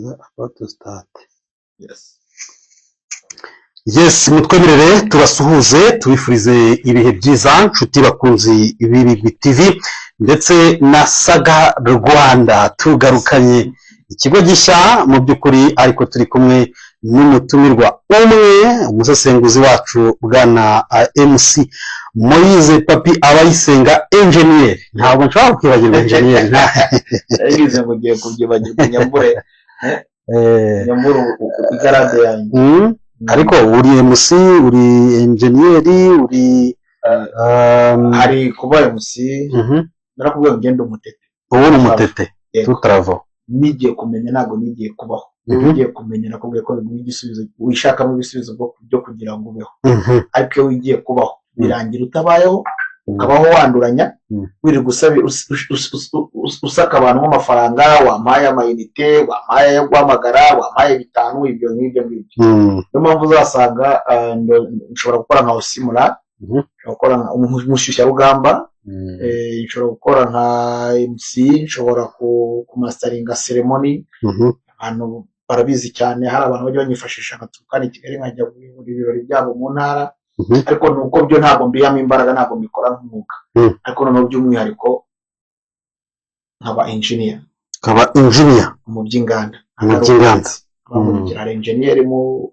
About to start. Yes. Yes, mutwemerere tubasuhuze, tubifurize ibihe byiza, nshuti bakunzi b'Ibigwi TV ndetse na Saga Rwanda. Tugarukanye ikigo gishya mu by'ukuri, ariko turi kumwe n'umutumirwa umwe, umusesenguzi wacu bwana MC Moise Papi Abayisenga Engineer. Ntabwo nshobora kwibagirwa engineer. Narigize ngo ugiye kubyibagirwa, nyambure nyambure igarade yanjye. Ariko uri MC, uri engineer, uri Hari kuba MC, narakubwiye ngo ngende umutete. Ubu ni umutete. Yego. Tutaravo. Nigiye kumenya, ntabwo nigiye kubaho. Iyo ugiye kumenya, nakubwiye ko biguha igisubizo, wishakamo ibisubizo byo kugira ngo ubeho. Ariko iyo wigiye kubaho, birangira utabayeho, ukabaho wanduranya, wirirwa usaka abantu nk'amafaranga, wampaye amayinite, wampaye ayo guhamagara, wampaye bitanu, ibyo ngibyo ngibyo. Niyo mpamvu uzasanga nshobora gukora nka osimura, nshobora gukora nka umushyushyarugamba, nshobora gukora nka MC, nshobora kumasteringa ceremony. Abantu barabizi cyane, hari abantu bajya banyifashisha nkaturuka hano i Kigali nkajya kuyobora ibirori byabo mu ntara. Ariko ni uko byo ntabwo mbihamo imbaraga, ntabwo mbikora nk'umwuga. Ariko noneho by'umwihariko nkaba engineer. Ukaba engineer. Mu by'inganda. Mu by'inganda. Abankurikira, hari engineer mu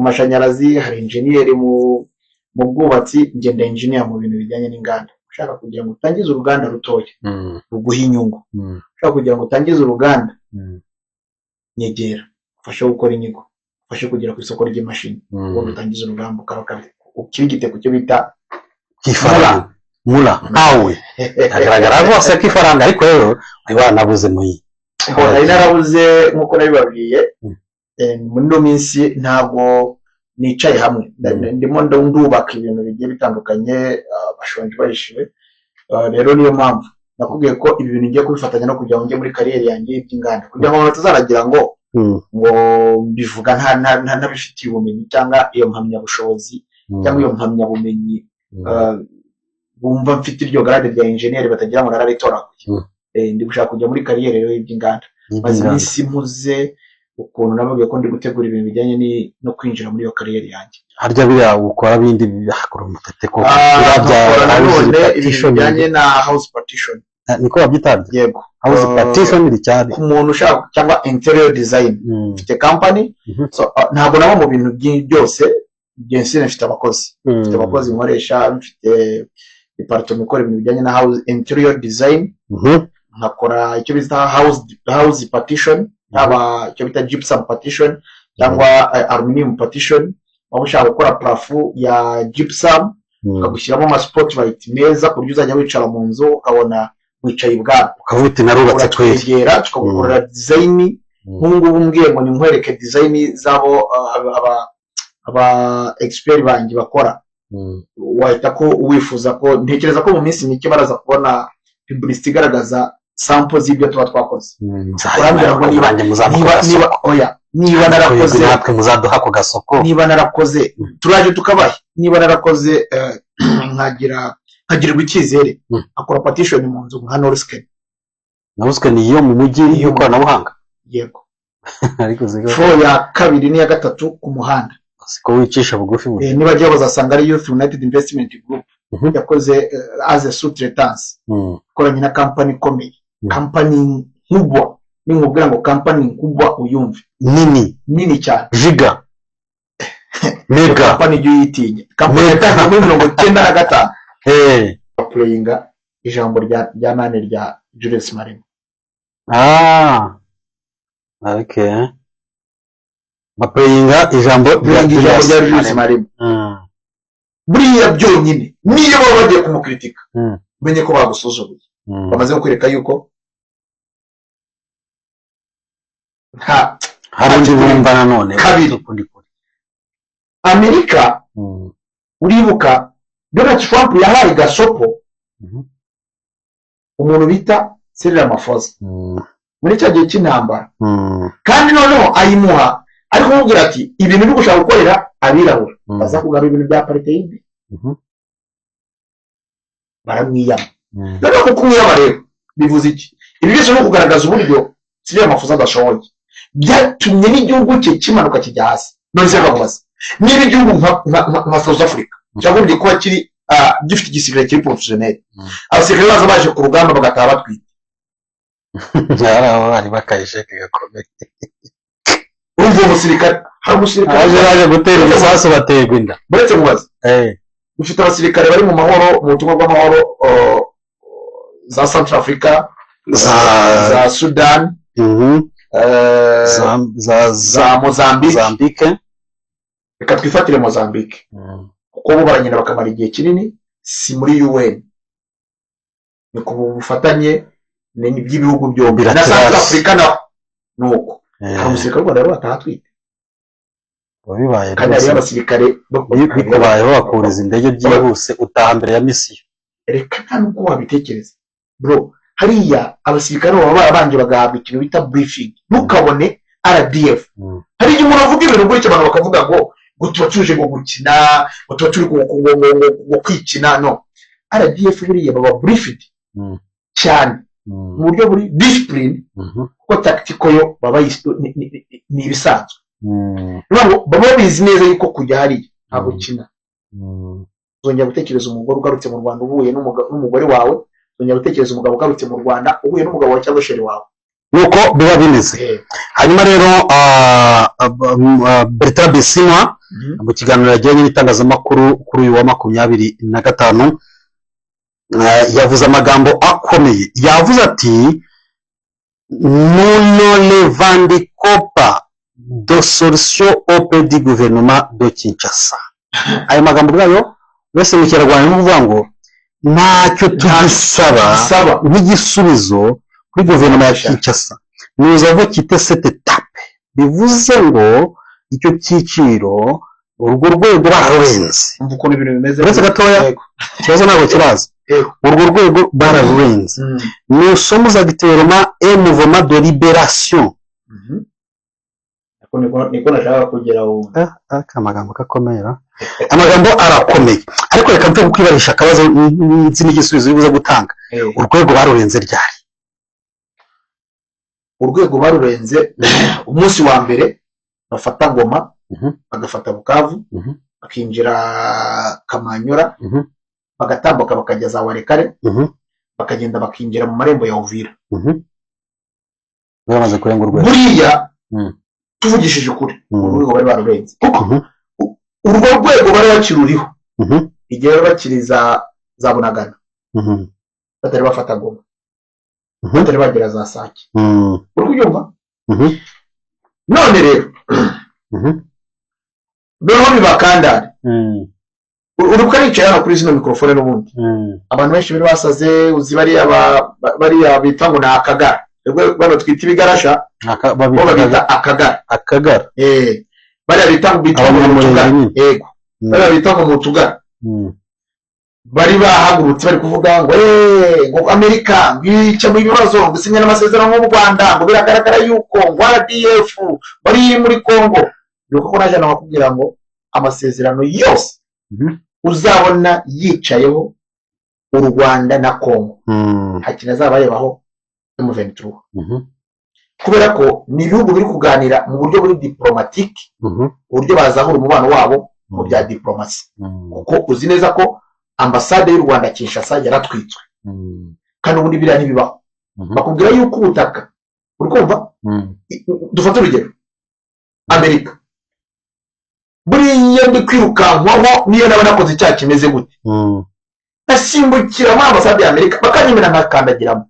mashanyarazi, hari engineer mu bwubatsi, ngenda engineer mu bintu bijyanye n'inganda. Ushaka kugira ngo utangize uruganda rutoya ruguha inyungu, ushaka kugira ngo utangize uruganda, nyegera ufashe gukora inyigo, ufashe kugera ku isoko ry'imashini, ubundi utangize urugamba, ukaba ukirigite ku cyo bita Ifaranga mura nkawe hagaragara rwose ko ifaranga, ariko rero wari waranabuze muyi. Ngo nari narabuze nk'uko nabibabwiye. Muri ino minsi ntabwo nicaye hamwe. Ndimo ndubaka ibintu bigiye bitandukanye, bashonje bahishiwe. Rero niyo mpamvu nakubwiye ko ibi bintu ngiye kubifatanya no kugira ngo njye muri career yanjye y'iby'inganda, kugira ngo abantu batazaragira ngo ngo mbivuga ntabifitiye ubumenyi cyangwa iyo mpamyabushobozi cyangwa iyo mpamyabumenyi. Bumva mfite iryo grade rya engineer, batagira ngo nararitoraguye. Ndi gushaka kujya muri career rero y'iby'inganda. Maze Y'inganda. iminsi mpuze ukuntu, nababwiye ko ndi gutegura ibintu bijyanye no kwinjira muri iyo career yanjye. Harya biriya ukora bindi hakora umutete koko? Biriya bya Nkakora house nanone ibintu partition. bijyanye na house partition. Niko babyita? Yego. House partition iri cyane. Ku muntu ushaka, cyangwa interior design, mfite company. So, ntabwo naba mu bintu byose. Bien mfite abakozi, mfite abakozi nkoresha, mfite department ikora ibintu bijyanye na house interior design, nkakora icyo bita house partition, yaba icyo bita gypsum partition cyangwa aluminium partition. Waba ushaka gukora plafond ya gypsum, ukagushyiramo ama spotlight meza ku buryo uzajya wicara mu nzu ukabona wicaye ibwami. Ukavuga uti narubatse kweri. Uratwegera tukagukorera design. Nk'ubu ngubu mbwiye ngo ninkwereke design z'abo aba expert banjye bakora, wahita ko wifuza ko ntekereza ko mu minsi mike baraza kubona publicity igaragaza sample z'ibyo tuba twakoze. Urambwira ngo Nanjye muzamukora. Niba oya, niba narakoze natwe muzaduha ku gasoko. Niba narakoze, turaje tukabahe. Niba narakoze, nkagirirwa icyizere, akora partition mu nzu nka Norrsken. Nabuzwe ni iyo mu mujyi y'ikoranabuhanga? Yego. Ariko siko Floor ya kabiri n'iya gatatu ku muhanda. Siko wicisha bugufi burya. Nibajya bazasanga ari Youth United Investment Group yakoze as a sous-traitance, ikoranye na company ikomeye, company nkubwa. Ninkubwira ngo company nkubwa, uyumve. Nini. Nini cyane. Giga, mega. Company ijya uyitinya, company Mega. yatangiye muri 95. Playinga ijambo rya nane rya Julius Malema. Ah, okay, baplayinga ijambo rya Playinga ijambo rya Julius Malema. Malema. Buriya byonyine niyo baba bagiye kumukritika, umenye ko bagusuzuguye. Bamaze kukwereka yuko nta Hari undi bumva nanone. Kabiri. Ukundi kuri. Amerika, uribuka Donald Trump yahaye gasopo umuntu bita Cyril Ramaphosa muri cya gihe cy'intambara, kandi noneho ayimuha ari kumubwira ati ibintu uri gushaka gukorera abirabura, baza kugarura ibintu bya apartheid. Baramwiyama. Noneho kuko umwiyama rero bivuze iki? Ibi byose ni ukugaragaza uburyo Cyril Ramaphosa adashoboye. Byatumye n'igihugu cye kimanuka kijya hasi. None se bakubaza, niba igihugu nka South Africa cyagombye kuba kiri gifite igisirikare kiri professionnel, abasirikare baza baje ku rugamba bagataha batwite? Hari aho bari bakayisheke gakomeye. Urumva uwo musirikare, hari umusirikare Baje gutera ibisasu, baterwa inda. Buretse mubaze, dufite abasirikare bari mu mahoro, mu butumwa bw'amahoro, za Central Africa, za Sudan, za za Mozambique. Mozambique. Reka twifatire Mozambique, kuko bo baragenda bakamara igihe kinini. Si muri UN, ni ku bufatanye by'ibihugu byombi na Bilateral. Central Africa naho ni uko. Hari umusirikare w'u Rwanda rero bataha atwite? Biba bibaye Kandi rwose. hariyo abasirikare Bikubayeho bakuriza indege byihuse, utaha mbere ya misiyo. Reka, nta nubwo wabitekereza, bro. Hariya abasirikare baba barabanje bagahabwa ikintu bita briefing. Ntukabone RDF, hari igihe umuntu avuga ibintu gutya, abantu bakavuga ngo tuba tuje ngo gukina, ngo tuba turi ngo kwikina. No RDF buriya baba briefed cyane mu buryo buri discipline, kuko tactical yo baba ni ibisanzwe. Ni ukuvuga ngo baba babizi neza yuko kujya hariya nta gukina. Uzongera gutekereza umugore ugarutse mu Rwanda uhuye n'umugore wawe? Uzongera gutekereza umugabo ugarutse mu Rwanda uhuye n'umugabo wawe cyangwa chérie wawe? Nuko biba bimeze. Hanyuma rero Bertrand Bisimwa, mu kiganiro yagiranye n'itangazamakuru kuri uyu wa 25, yavuze amagambo akomeye. Yavuze ati: "Nous ne revendiquons pas de solution auprès du gouvernement de Kinshasa." Ayo magambo ubwayo wese mu Kinyarwanda ni ukuvuga ngo ntacyo tugisaba Saba nk'igisubizo kuri guverinoma ya Kinshasa. "Nous avons quitté cette étape", bivuze ngo icyo cyiciro, urwo rwego bararurenze. Umva ukuntu ibintu bimeze. Uretse gatoya. Ikibazo ntabwo kiraza. Urwo rwego bararurenze. "Nous sommes actuellement un mouvement de libération." Niko nashaka kugera ubu. Aka amagambo kakomera, amagambo arakomeye, ariko reka mve kukwibarisha akabazo nzi n'igisubizo uri buze gutanga. Urwego barurenze ryari? Urwego barurenze umunsi wa mbere bafata Ngoma, bagafata Bukavu, bakinjira Kamanyora, bagatambuka bakajya za Walikale, bakagenda bakinjira mu marembo ya Uvira. Bamaze kurenga urwego. Buriya tuvugishije ukuri, urwego bari barurenze, kuko urwo rwego bari bakiruriho igihe bari bakiri za Bunagana, batari bafata Goma, batari bagera za Sake. Uri kubyumva? None rero noneho bibakandare. Uribuka nicaye hano kuri zino mikorofone n'ubundi, abantu benshi bari basaze. Uzi bariya bariya bita ngo ni Akagara, bano twita ibigarasha, bo babita Akagara. Akagara. Bariya bita ngo mu Abanyamurenge Tugara. Nyine. Yego, bariya bita ngo mu Tugara bari bahagurutse bari kuvuga ngo ngo Amerika ngo ikemuye ibibazo, ngo isinya n'amasezerano nk'u Rwanda, ngo biragaragara yuko ngo RDF bari muri Congo. Ni uko naje nakubwira ngo amasezerano yose uzabona yicayeho u Rwanda na Congo, nta kintu azaba arebaho M23, kubera ko ni ibihugu biri kuganira mu buryo buri diplomatique, uburyo bazahura umubano wabo mu bya diplomasi, kuko uzi neza ko ambasade y'u Rwanda Kinshasa yaratwitswe, kandi ubundi biriya ntibibaho. Bakubwira yuko ubutaka, uri kumva? Dufate urugero Amerika. Buriya ndi kwirukankwaho, niyo naba nakoze icyaha kimeze gute, nkasimbukira muri ambasade ya Amerika bakanyemera nkakandagiramo,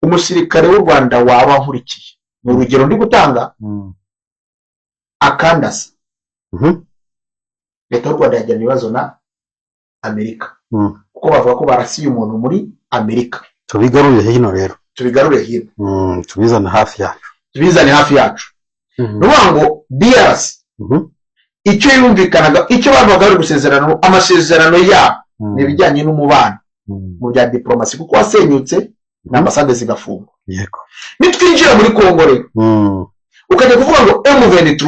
umusirikare w'u Rwanda waba nkurikiye, ni urugero ndi gutanga, akandasa, leta y'u Rwanda yagirana ibibazo na Amerika, kuko bavuga ko barasiye umuntu muri Amerika. Tubigarurire hino rero. Tubigarure hino. Tubizane hafi yacu. Tubizane hafi yacu. Ni ukuvuga ngo DRC, icyo yumvikanaga, icyo bavugaga bari gusezerano, amasezerano yabo ni ibijyanye n'umubano mu bya diplomasi, kuko wasenyutse na ambasade zigafungwa. Nitwinjira muri Kongo rero, ukajya kuvuga ngo M23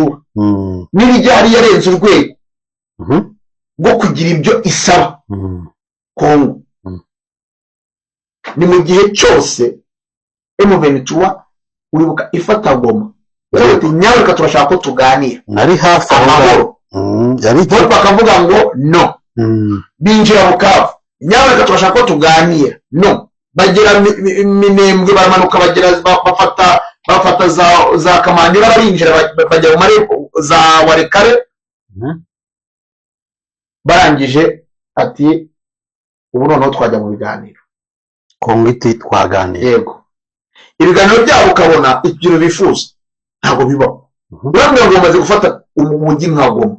n'irijyari yarenze urwego rwo kugira ibyo isaba Kongo, ni mu gihe cyose M23 Uribuka ifata Goma, ati: "Nyamuneka, turashaka ko tuganira Nari hafi aho ngaho. amahoro." Yari Bo bakavuga ngo no. Binjira Bukavu: "Nyamuneka, turashaka ko tuganira." No bagera Minembwe, baramanuka bagera bafata za Kamandira, barinjira, bajya mu marembo za Walikale. Barangije ati: "Ubu noneho twajya mu biganiro." Kongo iti: "Twaganira." Yego, ibiganiro byabo ukabona ibintu bifuza ntabwo bibaho. Urabwira ngo bamaze gufata umujyi nka Goma,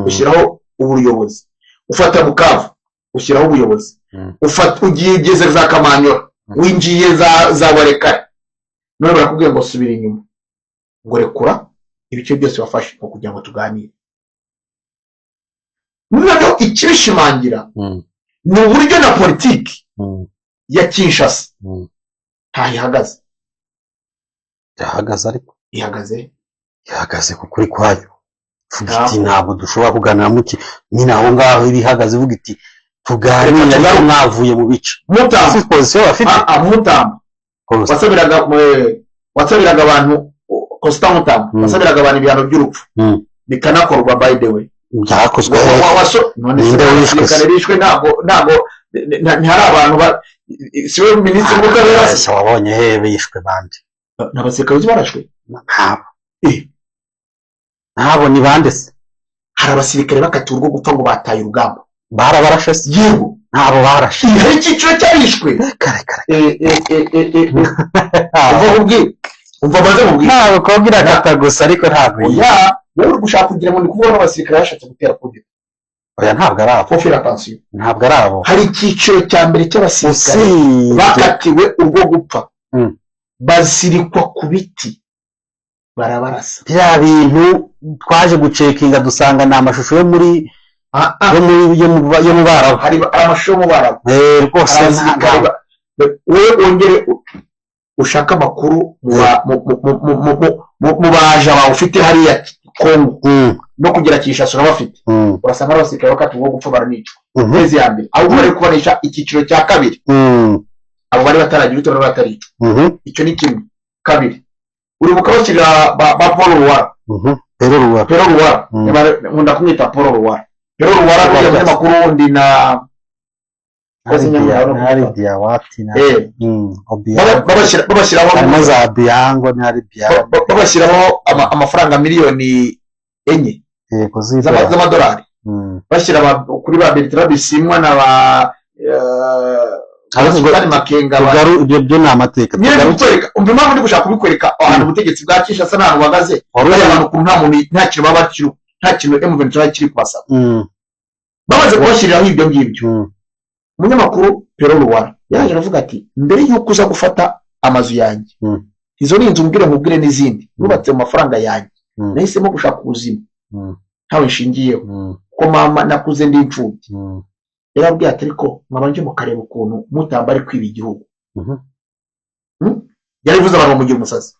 ushyiraho ubuyobozi, ufata Bukavu, ushyiraho ubuyobozi, ufata, ugiye ugeze za Kamanyora, winjiye za Walikale, none barakubwira ngo subira inyuma, ngo rekura ibice byose wafashe, ngo kugira ngo tuganire. Noneho ikibishimangira ni uburyo na politiki ya Kinshasa ntaho ihagaze. Yahagaze ariko. Ihagaze? Ihagaze ku kuri kwayo, ivuga iti: Ntabwo. "Ntabwo dushobora kuganira muki." Nyine aho ngaho iba ihagaze, ivuga iti: "Tuganire, Reka ariko tugaruke. mwavuye mu bice." Mutamba. Si position bafite? Ah, ah, Mutamba. Rwose. Wasabiraga abantu, Constant Mutamba, wasabiraga abantu ibihano by'urupfu, bikanakorwa, by the way. Byakozwe? None se Ninde wishwe se? Abasirikare bishwe, ntabwo ntihari abantu si we minisitiri w'ubutabera se? Ese wabonye he bishwe bande? Ni abasirikare uzi barashwe? Ntabo. Eh. Ntabo, ni bande se? Hari abasirikare bakatiwe urwo gupfa ngo bataye urugamba. Barabarashe se? Yego. Ntabo barashe. Hari icyiciro cyarishwe. Kare kare. Eh, eh, eh, eh, eh. Umva nkubwire, umva maze nkubwire. Ntabwo kongo irakata gusa, ariko ntabwo Oya, wowe uri gushaka kugira ngo ni kuvuga n'abasirikare bashatse gutera kudeta. Oya, ntabwo ari abo. Faut faire attention. Ntabwo ari abo. Hari icyiciro cya mbere cy'abasirikare Usibye bakatiwe urwo gupfa, bazirikwa ku biti, barabarasa. Bya bintu twaje gucekinga, dusanga ni amashusho yo muri Ah, ah, yo mu Barabu. Hari amashusho yo mu Barabu. Eh, rwose. Hari abasirikare wowe wongere ushake amakuru mu ba- mu- mu- mu- mu- mu- mu- mu baja bawe ufite hariya Kongo no kugera Kinshasa urabafite. Urasanga ari abasirikare bakatiwe urwo gupfa, baranicwa. Phase ya mbere, ahubwo bari kubanisha icyiciro cya kabiri, abo bari bataragira icyo, bari bataricwa. Icyo ni kimwe. Kabiri, uribuka bashyira ba Paul Ruwara? Pero Ruwara. Pero Ruwara. Nkunda kumwita Paul Ruwara, Pero Ruwara uriya munyamakuru wundi na Hari Diawati na Obiang. Babashyiraho Harimo za Biango n'ari Biango. Babashyiraho amafaranga miliyoni 4 Yego, z'idolari. z'amadolari. Bashyira kuri ba Bertrand Bisimwa na ba Ariko Sultani Makenga Ibyo byo ni amateka. Nyine Tugaruke. Kukwereka, umva impamvu ndi gushaka kubikwereka, ahantu ubutegetsi bwa Kinshasa n'ahantu buhagaze. Bariya bantu ukuntu nta muntu, nta kintu baba bakiri, nta kintu M23 kiri kubasaba. Bamaze kubashyiriraho ibyo ngibyo, umunyamakuru Pero Ruwara yaraje aravuga ati: "Mbere y'uko uza gufata amazu yanjye, izo ni inzu mbwire nkubwire n'izindi nubatse mu mafaranga yanjye, nahisemo gushaka ubuzima ntawe nshingiyeho, kuko mama nakuze ndi imfubyi." Yarabwiye ati: "Ariko mwabanje mukareba ukuntu Mutamba ari kwiba igihugu." Yarivuze, abantu bamugira umusazi.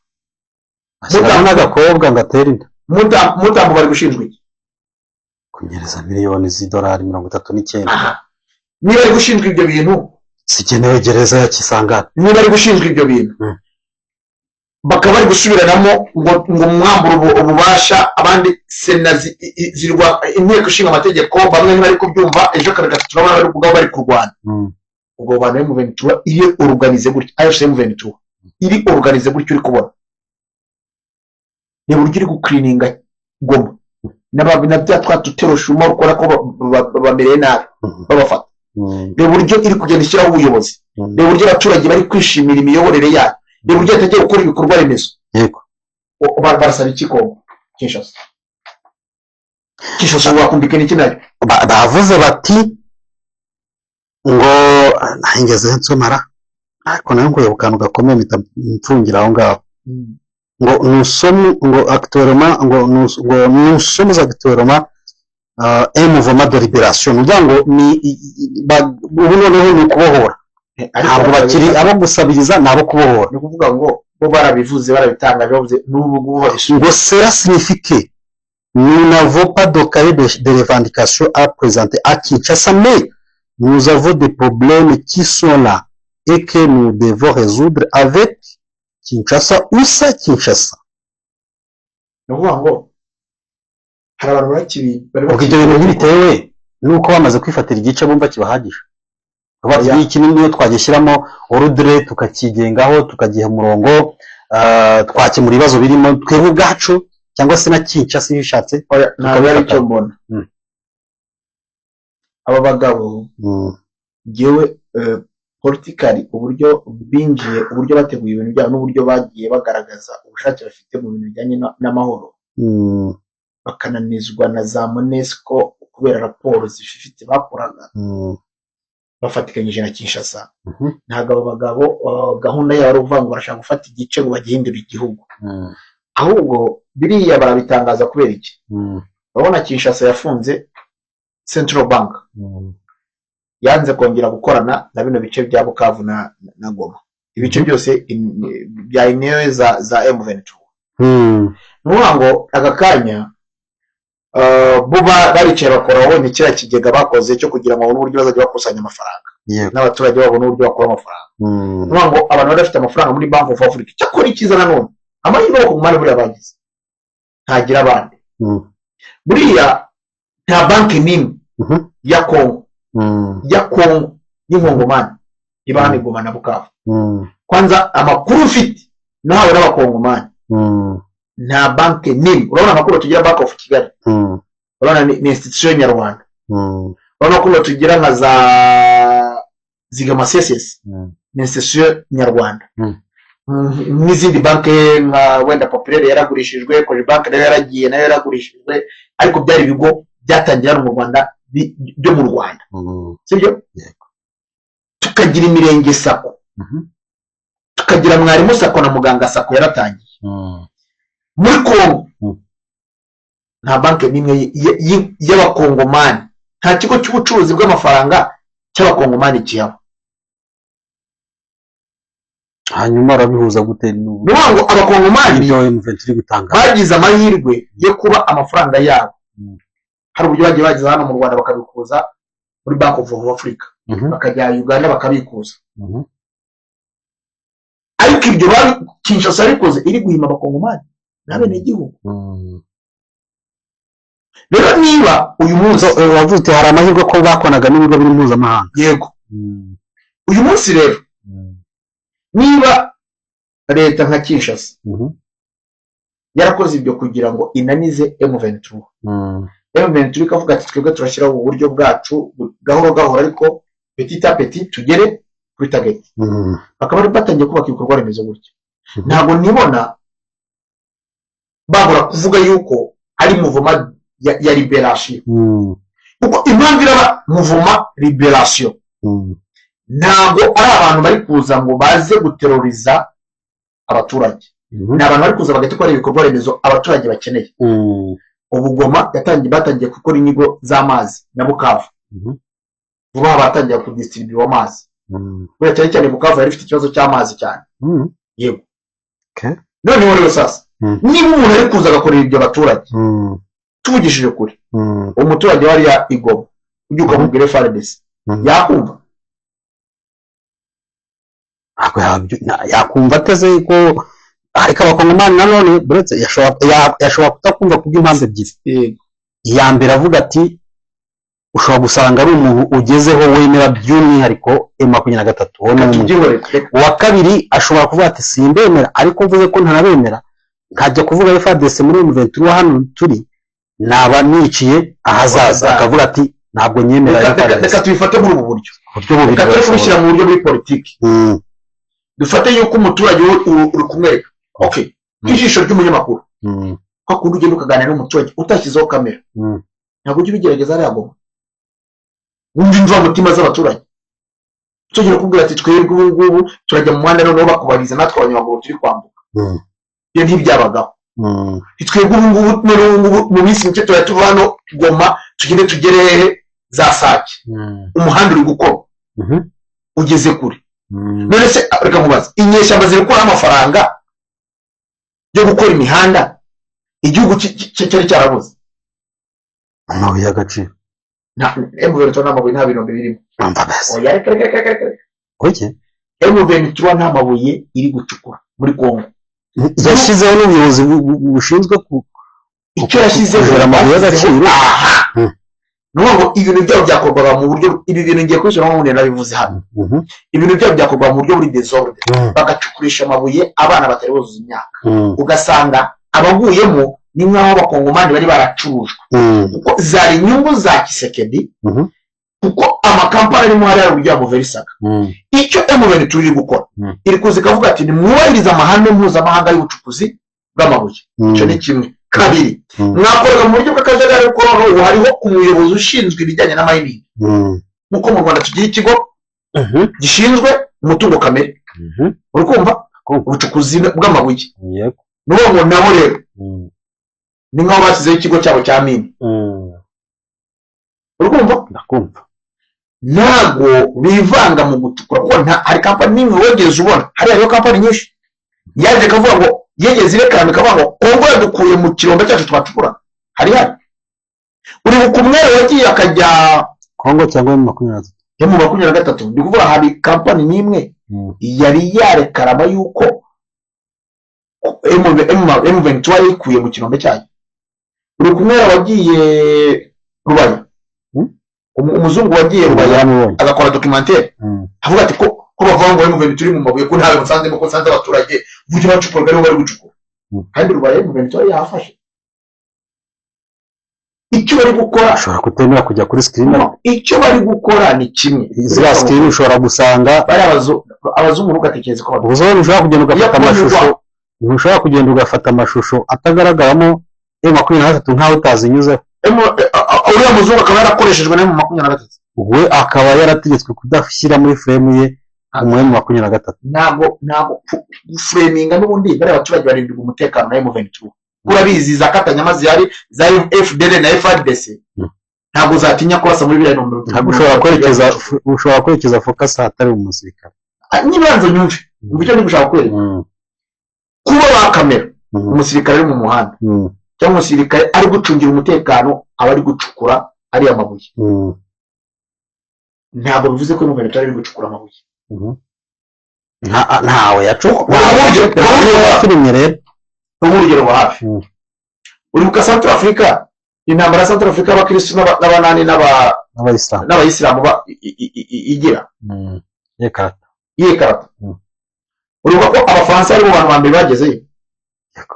Ashyiramo n'agakobwa ngo atere inda. Mutambo bari gushinjwa iki? Kunyereza miliyoni z'idolari 39. Aha, niba ari gushinjwa ibyo bintu, Zigenewe gereza ya Kisangani. niba ari gushinjwa ibyo bintu, bakaba bari gusubiranamo ngo mwambure ububasha, abandi sena zirwa, inteko ishinga amategeko, bamwe ntibari kubyumva. Ejo kabiri gatatu turabona bari ubwabo bari kurwana. Ubwo bantu M23 iyo organisé gutya, AFC M23 iri organisé gutya, uri kubona ni uburyo iri gukirininga Goma na bya twa tuteroshuma ukora ko bamereye nabi, babafata. Reba uburyo iri kugenda ishyiraho ubuyobozi. Reba uburyo abaturage bari kwishimira imiyoborere yayo. Reba uburyo yatangiye gukora ibikorwa remezo. Barasaba iki Kongo Kinshasa? Kinshasa wakumvikana iki nayo? Bavuze bati ngo nahingeze nsomara, ariko nayo nguye ku kantu gakomeye mpita mfungira aho ngaho, ngo nous sommes, ngo actuellement, ngo nous sommes actuellement un mouvement de libération. Ni ukuvuga ngo ni ubu noneho ni ukubohora, ntabwo bakiri abo gusabiriza, ni abo kubohora. Ni ukuvuga ngo bo barabivuze, barabitangaje, bavuze n'ubu ngubu babisubira. Ngo cela signifie que nous n'avons pas de cahier de revendications à présenter à Kinshasa, mais nous avons des problèmes qui sont là et que nous devons résoudre avec Kinshasa usa Kinshasa. Ni ukuvuga ngo hari abantu bari Ubwo ibyo bintu ntibitewe nuko bamaze kwifatira igice bumva kibahagije, bati Oya. iki niyo twagishyiramo ordre, tukakigengaho, tukagiha umurongo, twakemura ibibazo birimo twebwe ubwacu cyangwa se na Kinshasa iyo ishatse. Oya, ntabwo ari tukabifata. cyo mbona. Aba bagabo, njyewe politically, uburyo binjiye, uburyo bateguye ibintu byabo n'uburyo bagiye bagaragaza ubushake bafite mu bintu bijyanye n'amahoro, bakananizwa na za MONUSCO kubera raporo zififitse bakoraga bafatikanyije na Kinshasa. Ntabwo abo bagabo gahunda yabo ari ukuvuga ngo barashaka gufata igice ngo bagihindure igihugu. Ahubwo biriya barabitangaza kubera iki? Urabona Kinshasa yafunze Central Bank, yanze kongera gukorana na bino bice bya Bukavu na Goma, ibice byose bya inewe za M23. Ni ukuvuga ngo aka kanya bo baricaye bakora, wabonye kiriya kigega bakoze cyo kugira ngo babone uburyo bazajya bakusanya amafaranga, n'abaturage babone uburyo bakura amafaranga. Ni ukuvuga ngo abantu bari bafite amafaranga muri Bank of Africa. Cyakora icyiza nanone, amahirwe y'abakongomani buriya bagize ntagira abandi. Buriya nta banki n'imwe ya Kongo, ya Kongo y'inkongomani iba hano i Goma na Bukavu. Kwanza amakuru mfite nahawe n'abakongomani, nta banki n'imwe. Urabona amakuru tugira, Bank of Kigali, urabona ni institution nyarwanda. Urabona ko tugira nka za Zigama CSS, ni institution nyarwanda. N'izindi banki nka wenda Populaire yaragurishijwe, Cogebanque nayo yaragiye, nayo yaragurishijwe, ariko byari ibigo byatangiye hano mu Rwanda, byo mu Rwanda, sibyo? Yego. Tukagira imirenge SACCO, tukagira mwarimu SACCO na muganga SACCO yaratangiye. Muri Kongo nta banki n'imwe y'abakongomani, nta kigo cy'ubucuruzi bw'amafaranga cy'abakongomani kihaba. Hanyuma urabihuza gute Ni ukuvuga ngo abakongomani n'ibyo M23 iri gutanga? bagize amahirwe yo kuba amafaranga yabo hari uburyo bagiye bageza hano mu Rwanda bakabikuza muri Bank of Africa, bakajya Uganda bakabikuza. Ariko ibyo Kinshasa yabikoze iri guhima abakongomani n'abenegihugu. Rero niba uyu munsi So, wavuze uti hari amahirwe ko bakonaga n'ibigo biri mpuzamahanga. Yego. Uyu munsi rero, niba leta nka Kinshasa yarakoze ibyo kugira ngo inanize M23, M23 ikavuga ati twebwe turashyiraho uburyo bwacu gahoro gahoro, ariko petit à petit tugere kuri target, bakaba bari batangiye kubaka ibikorwa remezo gutya, ntabwo nibona babura kuvuga yuko ari mouvement ya libération, kuko impamvu iraba mouvement libération, ntabwo ari abantu bari kuza ngo baze guteroriza abaturage. Ni abantu bari kuza bagahita gukora ibikorwa remezo abaturage bakeneye. Ubu Goma batangiye gukora inyigo z'amazi na Bukavu. Vuba aha batangiye kudistribuwa amazi. Buriya cyane cyane Bukavu yari ifite ikibazo cy'amazi cyane. Yego. Noneho rero sasa, niba umuntu ari kuza agakorera ibyo abaturage, tuvugishije ukuri, umuturage wariya i Goma ujya ukamubwira FARDC, yakumva? Ntabwo yakumva ateze ko, ariko abakongomani nanone buretse yashobora kutakumva kubw'impamvu ebyiri. Iya mbere, avuga ati ushobora gusanga ari umuntu ugezeho wemera by'umwihariko M23, uwo ni Reka umwe. tubyihorere, reka. Uwa kabiri ashobora kuvuga ati simbemera, ariko mvuze ko ntanabemera nkajya kuvuga FARDC muri M23 hano turi, naba niciye ahazaza. Ahazaza. Akavuga ati ntabwo nyemera Reka FARDC. Reka tubifate muri ubu buryo. Uburyo bubiri Reka turi kubishyira burashoboka. mu buryo muri politiki. Dufate yuko umuturage we uri kumwereka, okay, ijisho ry'umunyamakuru, ko akunda ugenda ukaganira n'umuturage utashyizeho kamera. Ntabwo ujya ubigerageza hariya Goma, wumva imvamutima z'abaturage. Tugera kubwira ati twebwe ubu ngubu turajya mu muhanda, noneho bakubariza natwe abanyamaguru turi kwambuka. Ibyo ntibyabagaho. Twebwe ubu ngubu, noneho ubu ngubu mu minsi mike turajya tuva hano Goma tugende tugere hehe, za Sake. Umuhanda uri gukorwa, ugeze kure. None se reka nkubaze, inyeshyamba ziri gukuraho amafaranga yo gukora imihanda igihugu cyari cyarabuze? Amabuye y'agaciro. Nta M23, nta mabuye, nta birombe birimo. Umva mbese. Oya, reka reka reka reka reka. Oke. M23 nta mabuye iri gucukura. muri Kongo. Yashyizeho n'ubuyobozi bushinzwe Icyo yashyizeho kujera amabuye y'agaciro. Aha. Ni ukuvuga ngo ibintu byabo byakorwaga mu buryo, ibi bintu ngiye kubisubiramo n'ubundi nabivuze hano, ibintu byabo byakorwaga mu buryo buri désordre, bagacukurisha amabuye abana batari buzuza imyaka, ugasanga abaguyemo ni nk'aho Abakongomani bari baracurujwe, kuko zari inyungu za Tshisekedi, kuko amakampani arimo hariya uburyo yamuverisaga. Icyo M23 iri gukora, iri kuza ikavuga ati: "Nimwubahirize amahame mpuzamahanga y'ubucukuzi bw'amabuye." Icyo ni kimwe. Kabiri, mwakorera mu buryo bw'akajagari, kuko noneho ubu hariho umuyobozi ushinzwe ibijyanye na mining, nk'uko mu Rwanda tugira ikigo gishinzwe umutungo kamere. Uri kumva? Ubucukuzi bw'amabuye. Ni ukuvuga ngo nabo rero ni nk'aho bashyizeho ikigo cyabo cya mine. Uri kumva? Ndakumva. Ntabwo bivanga mu gucukura, kuko hari kampani n'imwe wigeze ubona hariya? Hariho kampani nyinshi yaje ikavuga ngo yegeze irekarama ikavuga ngo Kongo yadukuye mu kirombe cyacu twacukura? Hari uribuka umwere wagiye akajya Kongo cyangwa M23? Yo mu 23, ndi kuvuga hari kampani n'imwe yari yarekarama yuko M23 yayikuye mu kirombe cyayo? Uri kumwera wagiye Rubaya? Umuzungu wagiye Rubaya Yaramubonye. agakora documentaire, avuga ati ko bavuga ngo M23 iri mu mabuye, ko ntawe musanzemo, ko nsanze abaturage uburyo bacukuraga aribo bari gucukura? Kandi Rubaya M23 yahafashe. Icyo bari gukora Ushobora kutemera kujya kuri screen. No, icyo bari gukora ni kimwe. Ziriya screen ushobora gusanga Bari abazungu, ntugatekereze ko ubwo ushobora kugenda ugafata Iyo amashusho, ntushobora kugenda ugafata amashusho atagaragaramo M23 nk'aho utazinyuzeho. Uriya muzungu akaba yarakoreshejwe na M23. We akaba yarategetswe kudashyira muri frame ye umu M23. Ntabwo gufreminga, n'ubundi bariya baturage barindirwa umutekano na M23, urabizi. Za katanyama zihari za FDL na FARDC ntabwo zatinya kurasa muri biriya nomero. Ntabwo ushobora kwerekeza focus ahatari umusirikare. Nyibanza nyumve icyo ndi gushaka kwereka. Kuba ba kamera umusirikare ari mu muhanda cyangwa umusirikare ari gucungira umutekano aba ari gucukura ariya mabuye, ntabwo bivuze ko M23 ari gucukura amabuye. Ntawe yacukuye. Nta Filime rero. Nk'urugero rwa hafi, uribuka Central Africa, intambara ya Central Africa, abakirisitu n'abanani N'abayisilamu. n'abayisilamu igira Reka. Yikarata. Uribuka ko Abafaransa ari mu bantu ba mbere bagezeyo? Yego.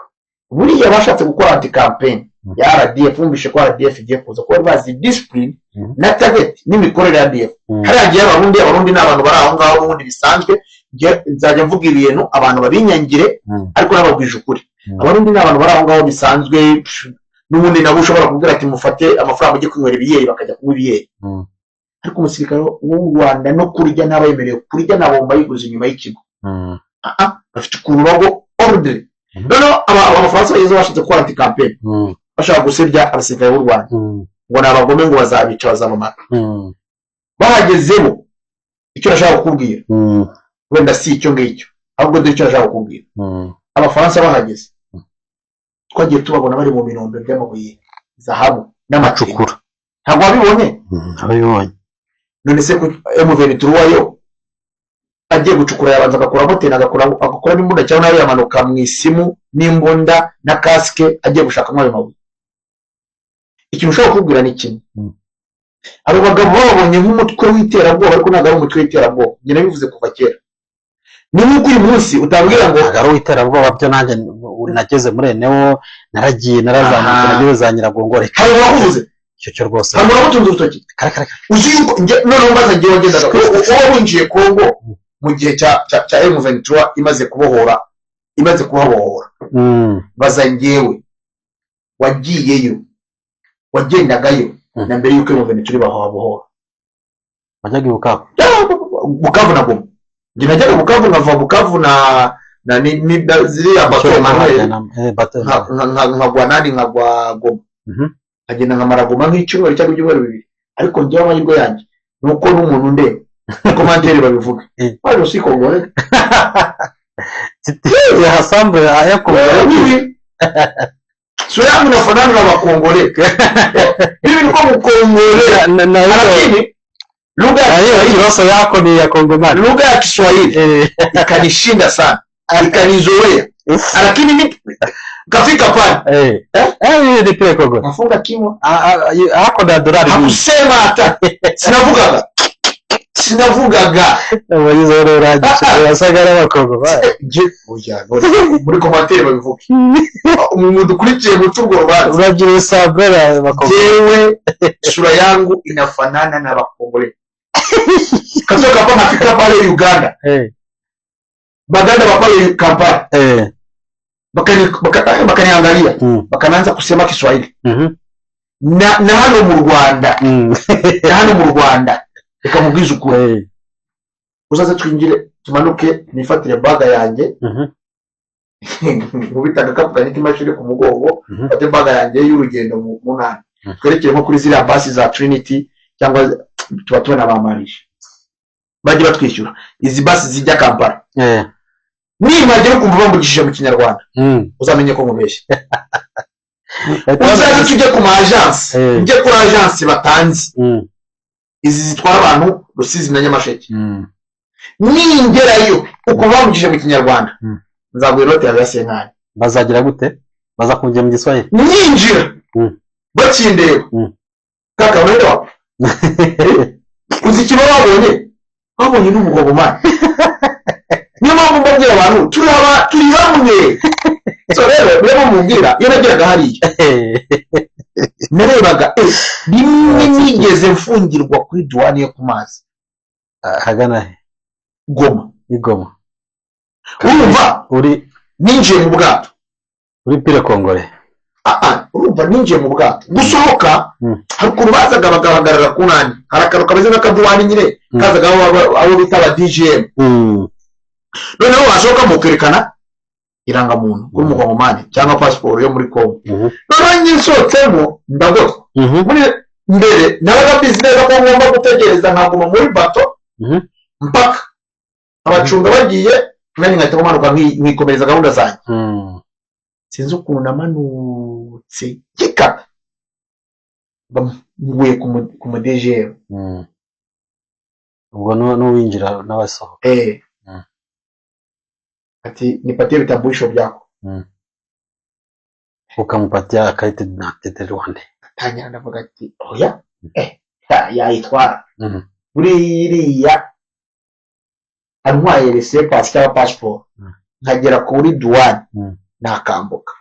Buriya bashatse gukora anti campaign ya RDF, bumvishe ko RDF igiye kuza, kuko bari bazi discipline na target n'imikorere ya RDF. Hariya ngiye Abarundi ni abantu bari aho ngaho n'ubundi bisanzwe. Nzajya mvuga ibintu abantu babinyangire, ariko nababwije ukuri. Abarundi ni abantu bari aho ngaho bisanzwe, n'ubundi nabo ushobora kubwira ati: "Mufate amafaranga ujye kwinywera ibiyeri," bakajya kunywa ibiyeri. Ariko umusirikare w'u Rwanda no kurya ntaba yemerewe kurya na bomba yiguze inyuma y'ikigo. Ah, ah, bafite ukuntu bago ordre. Noneho Abafaransa bageze bashatse gukora anti campaign, bashaka gusebya abasirikare b'u Rwanda ngo ni abagome, ngo bazabica, bazabamara. Bahagezemo, icyo nashaka kukubwira wenda si icyo ngicyo, ahubwo dore icyo nashaka kukubwira. Abafaransa bahageze, twagiye tubabona bari mu birombe by'amabuye, zahabu n'amacukura. Acukura. Ntabwo wabibonye? Abibonye. None se M23 yo agiye gucukura yabanza agakuramo tena, agakuramo imbunda, cyangwa nawe yamanuka mu isimu n'imbunda na casque agiye gushakamo ayo mabuye? Ikintu ushobora kukubwira ni kimwe. Abo bagabo bababonye nk'umutwe w'iterabwoba, ariko ntabwo ari umutwe w'iterabwoba. Njye nabivuze kuva kera, ni nk'uko uyu munsi utabwira ngo Ntabwo ari uw'iterabwoba byo. Nanjye nageze muri enewo, naragiye, narazamutse, nageze za Nyiragongo, reka. Hari uwakuvuze? Icyo cyo rwose. Hari umuntu wagutunze urutoki? Kare kare kare. Uzi yuko noneho mbaza ngewe wagendaga, wowe winjiye Kongo mu gihe cya M23 imaze kubohora, imaze kuhabohora, baza ngewe wagiyeyo, wagendagayo na mbere yuko M23 bahabohora. Wajyaga i Bukavu? Bukavu na Goma. Njye najyaga Bukavu, nkava Bukavu na ziriya bato Emmanuel, Bato. Nkagwa nani, nkagwa Goma, nkagenda nkamara Goma nk'icyumweru cyangwa ibyumweru 2. Ariko njyewe amahirwe yanjye ni uko n'umuntu ndeba commentaire babivuga waje usi Congolais. Yahasambu yakomeye. Mimi sura yangu inafanana na Wakongole, mimi niko Mkongole, lakini lugha ya Na hiyo Kiswahili kiroso yako ni ya Kongomani. Lugha ya Kiswahili ikanishinda sana. Ikanizoea, lakini mimi kafika pale, Eh. Eh, ni pire Kongo. nafunga kimwa. Hako na dolari nyinshi. Hakusema hata, sinavugaga, sinavugaga. Abagize rero urangije yasaga n'abakongo. Je, oya, none muri commentaire babivuge, umuntu dukurikiye guca urwo rubanza. Urabyira usambre abakongo. Jewe sura yangu inafanana na Bakongole. Katoka hapa nafika pale Uganda, Baganda wa pale Kampala bakaniangalia, bakanaanza kusema Kiswahili. Na hano mu Rwanda, na hano mu Rwanda, reka mubwize ukuri, uzaze twinjire, tumanuke, nifatire bag yanjye, nkubita agakapu kanjye k'imashini ku mugongo, mfate bag yanjye y'urugendo mu ntara, twerekere nko kuri ziriya basi za Trinity, cyangwa tuba tubona bamarije bajye batwishyura izi basi zijya Kampala. Nimagera ukumva bamvugishije mu Kinyarwanda, uzamenye ko mubeshye. Uzaze tujye ku ma agence, ujye kuri agence batanze, izi zitwara abantu Rusizi na Nyamasheke. Ningerayo ukumva bamvugishije mu Kinyarwanda, nzaguha inote yawe ya senkani. Bazagira gute? Bazakuvugira mu Giswahili? Ninjira, bakindeba, kaka, unaenda wapi? Uzi ikintu babonye? Babonye n'umugongomani. Niyo mpamvu mbabwira abantu, turi aba, turi hamwe. So rero niyo mpamvu mubwira, iyo nageraga hariya narebaga, rimwe nigeze mfungirwa kuri duwani yo ku mazi. Ahagana he? Goma. I Goma. Urumva, uri ninjiye mu bwato. Uri pire kongore. Ah, ah, urumva, ninjiye mu bwato, gusohoka, hari ukuntu bazaga bagahagarara ku nani, hari akantu kameze nk'akaduwani nyine, kazaga abo bita aba DGM. Noneho wasohoka mukerekana irangamuntu kuri umukongomani cyangwa pasiporo yo muri Congo. Noneho njye nsohotsemo ndagotwa. Muri mbere nabaga mbizi neza ko ngomba gutegereza, nkaguma muri bato mpaka abacunga bagiye, nanjye nkahita manuka nkikomereza gahunda zanjye. Sinzi ukuntu namanutse kikata nguye ku mu DGM. Ubwo n'uwinjira n'abasohoka. Eh. Ati: "Nipatie vitambulisho vyako." Ukamupatia carte d'identité rwanda. Tangira ndavuga ati: "Oya, yayitwara." Buriya antwaye laissez-passer cyangwa passport, nkagera kuri douane, nakambuka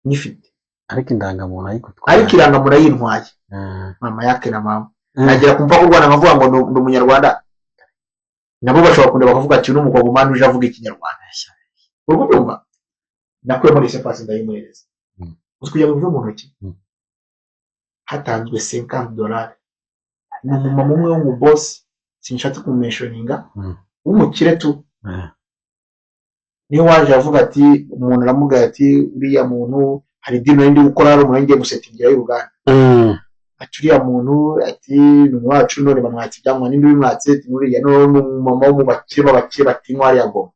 nyifite. Ariko indangamuntu ayigutwaye. Ariko irangamuntu ayintwaye, mama yake na mama, nagera ku mupaka w'u Rwanda nkavuga ngo ndi umunyarwanda, nabo bashobora kundeba bakavuga ati: "Uyu ni umukongomani uje avuga Ikinyarwanda." Uri kubyumva? Nakuyemo laissez-passer ndayimuhereza. Uzi kugira ngo bive mu ntoki, hatanzwe $50. Ni umumama umwe w'umubosi, sinshatse kumumentioninga, w'umukire tu. Niyo waje avuga ati, umuntu aramubwira ati: "Uriya muntu, hari deal nari ndi gukora, hari umuntu ngiye gusettingira y'Uganda." Ati: "Uriya muntu," ati, "ni umuntu wacu, none bamwatse ibyangombwa." Ninde ubimwatse? Ati: "Uriya." None ni umumama wo mu bakire, b'abakire batinywa hariya Goma,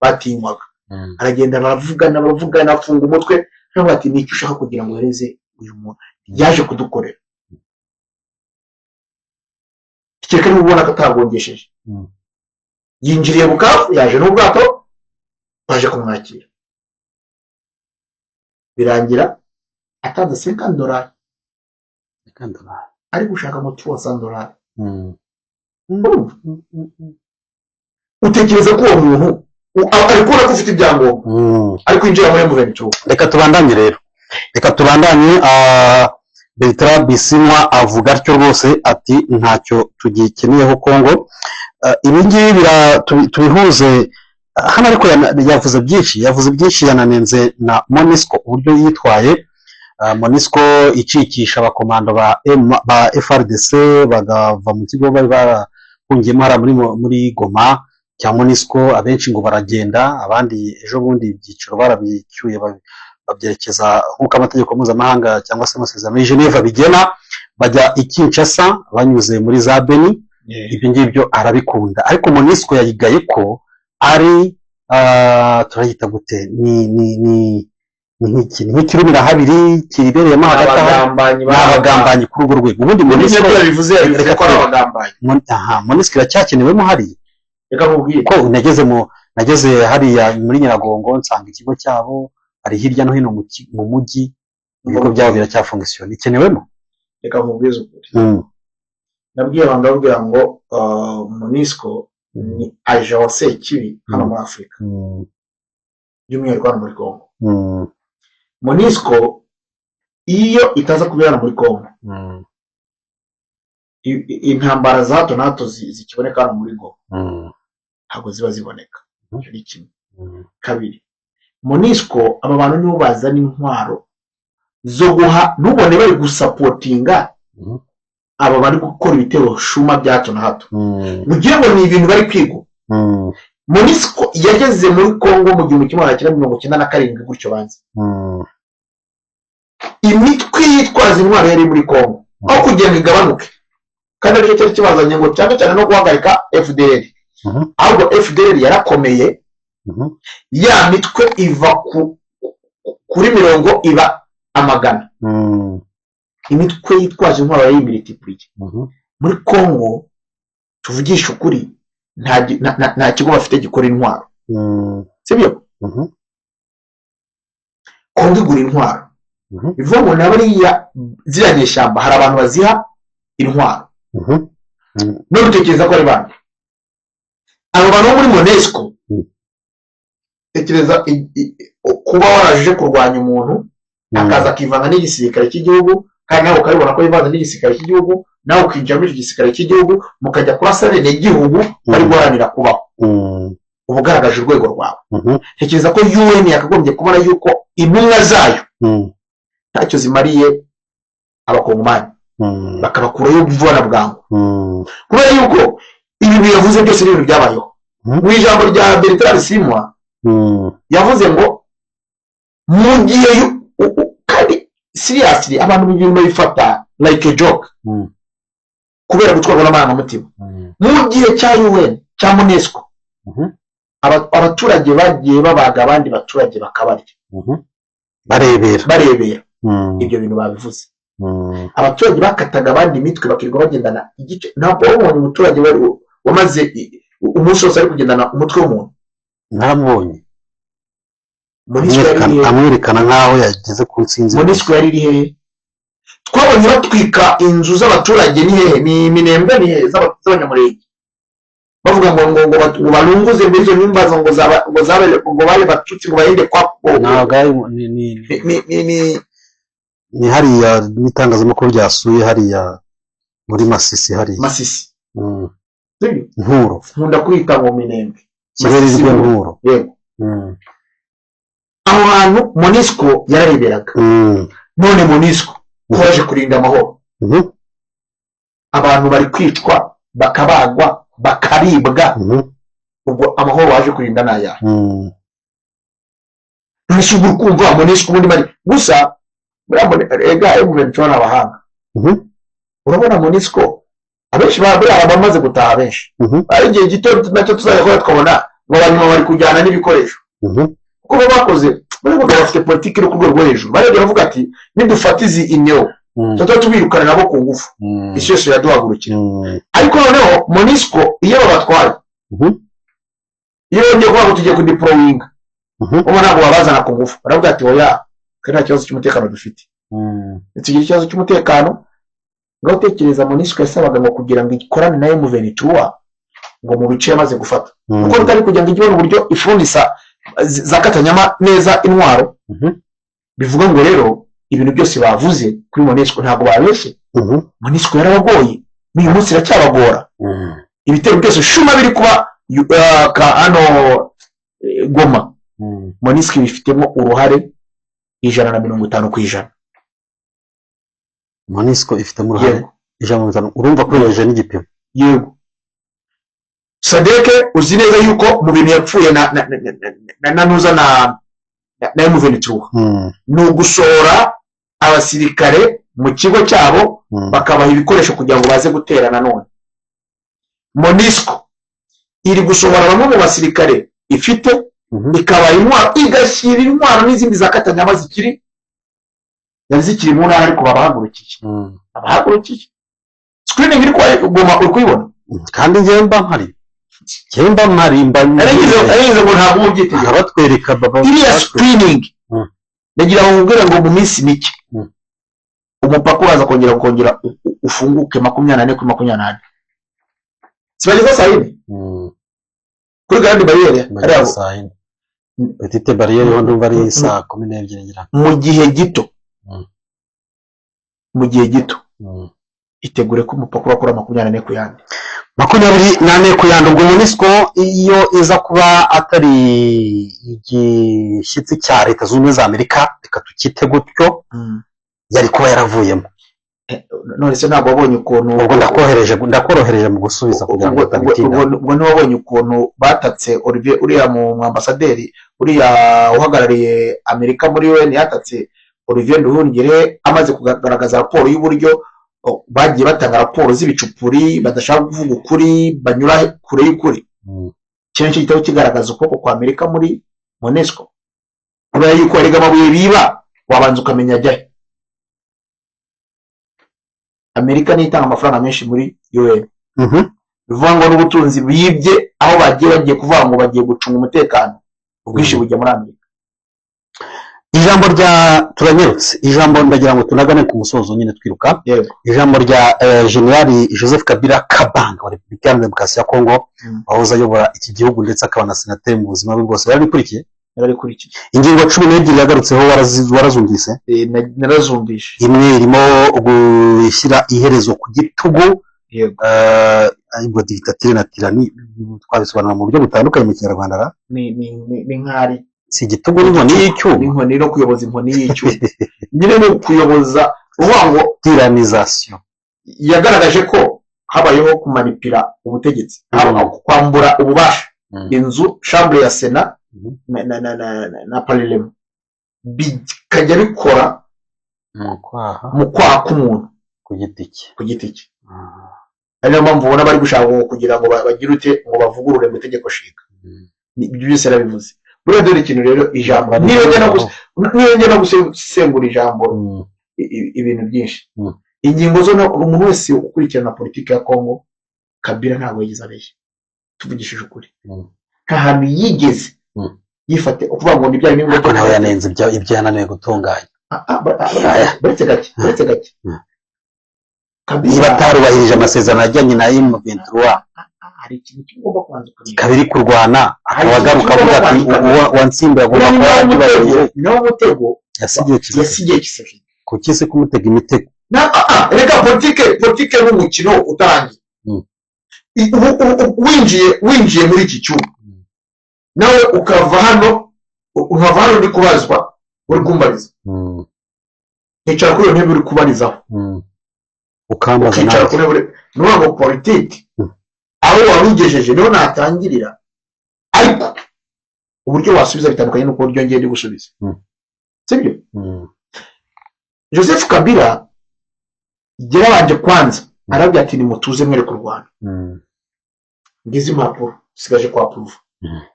batinywaga. Aragenda, baravugana, baravugana, afunga umutwe, aravuga ati: "Ni icyo ushaka kugira ngo uhereze uyu muntu yaje kudukorera? Kereka niba ubona ko atagongesheje." Yinjiriye Bukavu, yaje n'ubwato, baje kumwakira, birangira atanze $50, ari gushaka ngo $200. Urumva? Utekereza ko uwo muntu ari kubona ko ufite ibyangombwa, ari kwinjira muri M23? Reka tubandanye rero, reka tubandanye. Bertrand Bisimwa avuga atyo rwose, ati: "Ntacyo tugikeneyeho Kongo." Ibi ngibi tubihuze hano, ariko yavuze byinshi, yavuze byinshi, yananenze na MONUSCO uburyo yitwaye. MONUSCO icikisha abakomando ba FARDC bagava mu kigo bari barahungiyemo hariya muri Goma cya MONUSCO, abenshi ngo baragenda, abandi ejo bundi ibyiciro barabicyuye, babyerekeza nk'uko amategeko mpuzamahanga cyangwa se amasezerano y'i Geneva bigena, bajya i Kinshasa banyuze muri za Beni. Ibyo ngibyo arabikunda, ariko MONUSCO yayigaye ko ari turayita gute, ni nk'iki, ni nk'ikirumira habiri kibereyemo hagati aho. Abagambanyi. Ni abagambanyi kuri urwo rwego. Ubundi MONUSCO MONUSCO yabivuze, yabivuze ko ari abagambanyi. Aha MONUSCO iracyakenewemo hariya. Reka nkubwire. Ko nageze hariya muri Nyiragongo, nsanga ikigo cyabo ari hirya no hino mu mujyi, ibigo byabo biracyafonctionna, ikenewemo. Reka nkubwize ukuri. Nabwiye abantu, ndababwira ngo MONUSCO ni agent wa Sekibi hano muri Afurika, by'umwihariko hano muri Congo. MONUSCO iyo itaza kubera hano muri Congo, intambara za hato na hato zikiboneka hano muri Goma ntabwo ziba ziboneka. Icyo ni kimwe. Kabiri, MONUSCO, aba bantu nibo bazana intwaro zo guha, ntubone bari gusupportinga aba bari gukora ibitero shuma bya hato na hato, mugire ngo ni ibintu bari kwiga. MONUSCO yageze muri Congo mu 1997 gutyo banze. Imitwe yitwaza intwaro yari muri Congo, aho kugira ngo igabanuke, kandi aricyo cyari kibazanye, ngo cyane cyane no guhagarika FDLR, ahubwo FDLR yarakomeye. Ya mitwe iva kuri mirongo iba amagana. Imitwe yitwaje intwaro yayimultipliye. Muri Congo, tuvugishe ukuri, nta kigo bafite gikora intwaro. Sibyo? Congo igura intwaro. Bivuga ngo na bariya, ziriya nyeshyamba, hari abantu baziha intwaro. None utekereza ko ari bande abo bantu bo muri MONUSCO? Tekereza kuba waraje kurwanya umuntu, akaza akivanga n'igisirikare cy'igihugu, kandi nawe ukabibona ko yivanze n'igisirikare cy'igihugu, nawe ukinjira muri icyo gisirikare cy'igihugu, mukajya kurasa abenegihugu bari guharanira kubaho, uba ugaragaje urwego rwawe. Tekereza ko UN yakagombye kubona yuko intumwa zayo ntacyo zimariye abakongomani, bakabakurayo vuba na bwangu, kubera yuko ibintu yavuze byose ni ibintu byabayeho. Mu ijambo rya Bertrand Bisimwa, yavuze ngo mu gihe kandi seriously, abantu ibintu babifata like a joke kubera gutwarwa n'amarangamutima. Mu gihe cya UN, cya MONUSCO, abaturage bagiye babaga abandi baturage bakabarya. Barebera. Barebera. Ibyo bintu babivuze. Abaturage bakataga abandi imitwe, bakirirwa bagendana igice. Ntabwo wabonye umuturage wari wamaze umunsi wose ari kugendana umutwe w'umuntu? Naramubonye. MONUSCO yari iri hehe? Amwerekana nk'aho yageze ku ntsinzi. MONUSCO yari iri hehe? Twabonye batwika inzu z'abaturage, ni hehe? Ni Minembwe, ni hehe? Z'abanyamurenge, bavuga ngo barunguze muri izo nyumba ngo zaba ngo zabe ngo bale batutsi ngo bahinde kwa Ntabwo ari ni ni ni hariya n'itangazamakuru ryasuye hariya muri Masisi hariya. Masisi. Sibyo? Nturo. Nkunda kwita ngo Minembwe. Kigali. Masisi. Nturo. Yego. Aho hantu MONUSCO yarareberaga. None MONUSCO ko baje kurinda amahoro, abantu bari kwicwa, bakabagwa, bakaribwa, ubwo amahoro waje kurinda ni ayahe? None se ubwo uri kumva MONUSCO ubundi bari gusa buriya ega M23 ni abahanga. Urabona MONUSCO abenshi buriya bamaze gutaha benshi. Ari igihe gito nacyo tuzajya kuba tukabona ngo abanyuma bari kujyana n'ibikoresho, kuko bo bakoze, bariya bagabo bafite politiki iri ku rwego rwo hejuru. Barebye baravuga ati nidufata izi ineo, tuba tubirukana nabo ku ngufu, isi yose iraduhagurukira. Ariko noneho MONUSCO iyo babatwaye, iyo bongeye kuvuga ngo tugiye kudeployinga, ubu ntabwo babazana ku ngufu. Baravuga ati oya, twe nta kibazo cy'umutekano dufite. Ntitugira ikibazo cy'umutekano. Ngaho tekereza, MONUSCO yasabaga ngo kugira ngo ikorane na M23 ngo mu bice yamaze gufata, kuko bitari kugira ngo ijye ibona uburyo ifundisa za katanyama neza intwaro. Bivuga ngo rero ibintu byose bavuze kuri MONUSCO ntabwo babeshye. MONUSCO yarabagoye, n'uyu munsi iracyabagora. Ibitero byose shuma biri kuba hano Goma, MONUSCO ibifitemo uruhare 150%. MONUSCO ifitemo uruhare? Yego. 150, urumva ko yeje n'igipimo. Yego. SADC uzi neza yuko mu bintu yapfuye na nuza na M23 ni ugusohora abasirikare mu kigo cyabo, bakabaha ibikoresho kugira ngo baze gutera. Nanone MONUSCO iri gusohora bamwe mu basirikare ifite, ikabaha intwaro, igashyira intwaro n'izindi za katanyama zikiri, zari zikiri mu ntara, ariko babahagurukiye. Babahagurukiye. Screening iri kwa Goma uri kuyibona? Kandi njyewe mba mpari. Njyewe mba mpari, mba Narigeze ngo ntabwo uba ubyitegereje. Abatwereka baba Iriya batwereka. screening, ndagira ngo nkubwire ngo mu minsi mike umupaka uraza kongera ufunguke 24/24. Sibageza saa 4 kuri grande barrière Bageze hariya. saa 4. Petite barrière ho ndumva ari saa 12 ngira. Mu gihe gito, mu gihe gito, itegure ko umupaka urakora 24 ku yandi. 24 ku yandi. Ubwo MONUSCO iyo iza kuba atari igishyitsi cya Leta Zunze Ubumwe za Amerika, reka tukite gutyo, yari kuba yaravuyemo. None se ntabwo wabonye ukuntu Ubwo ndakorohereje mu gusubiza kugira ngo utabitinda. Ubwo ntiwabonye ukuntu batatse Olivier, uriya mu ambasaderi, uriya uhagarariye Amerika muri UN, yatatse Olivier Nduhungire amaze kugaragaza raporo y'uburyo bagiye batanga raporo z'ibicupuri, badashaka kuvuga ukuri, banyura kure y'ukuri? Iki nicyo gitabo kigaragaza ukuboko kwa Amerika muri MONUSCO, kubera yuko erega amabuye biba wabanza ukamenya ajyahe. Amerika niyo itanga amafaranga menshi muri UN. Bivuga ngo n'ubutunzi bibye aho bagiye kuvuga ngo bagiye gucunga umutekano, ubwinshi bujya muri Amerika. Ijambo rya, turanyarutse, ijambo ndagira ngo tunagane ku musozo nyine twiruka. Yego. Ijambo rya Generali Joseph Kabila Kabanga wa Repubulika Iharanira Demokarasi ya Kongo, wahoze ayobora iki gihugu ndetse akaba na senateri mu buzima bwe bwose, warabikurikiye? Nararikurikiye. Ingingo 12 yagarutseho warazumvise? Narazumvishe. Imwe irimo gushyira iherezo ku gitugu. Yego. Ubwo dictature na tyrannie twabisobanura mu buryo butandukanye mu Kinyarwanda ra? Ni nk'ari Si igitugu n'inkoni y'icyuma? N'inkoni, no kuyoboza inkoni y'icyuma nyine, ni ukuyoboza uvuga ngo Tyrannisation. Yagaragaje ko habayeho kumanipira ubutegetsi, kwambura ububasha inzu chambre ya sena na parlement, bikajya bikora mu kwaha mu kwaha k'umuntu ku giti cye. Ku giti cye. Ari niyo mpamvu ubona bari gushaka ngo kugira ngo bagire ute, ngo bavugurure mu itegeko nshinga. Ibyo byose yarabivuze. Buriya dore ikintu rero, ijambo niyo njya no gusesengura ijambo, ibintu byinshi, ingingo zo umuntu wese ukurikirana politiki ya Kongo, Kabila ntabwo yigeze abeshya, tuvugishije ukuri. Nta hantu yigeze yifate ukuvuga ngo ni bya bindi ngo Ariko nawe yanenze ibyo yananiwe gutunganya. Buretse gake, buretse gake. Kabila Niba atarubahirije amasezerano ajyanye na M23, hari ikintu kigomba kubanza ukamenya. ikaba iri kurwana, akaba agaruka avuga ati "Uwatsindiwe agomba Uriya kuba ni nawo yarabyubahirije." mutego, ni nawo mutego Yasigiye Tshisekedi. Yasigiye Tshisekedi. Kuki se kumutega imitego? Reka, politike ni umukino utarangiye. Ubu winjiye muri iki cyumba, nawe ukava hano, nkava hano uri kubazwa, uri kumbariza, nkicara kuri iyo ntebe uri kubarizaho, Ukambaza ukicara nawe. Kuri ntebe ni ukuvuga ngo politiki aho wari ugejeje niho natangirira, ariko uburyo wasubiza bitandukanye n'uko uburyo ngiye ndi gusubiza. Sibyo? Joseph Kabila yarabanje kwanza arabwira ati: "Nimutuze, mwereke u Rwanda, ngize impapuro sigaje kwa approve."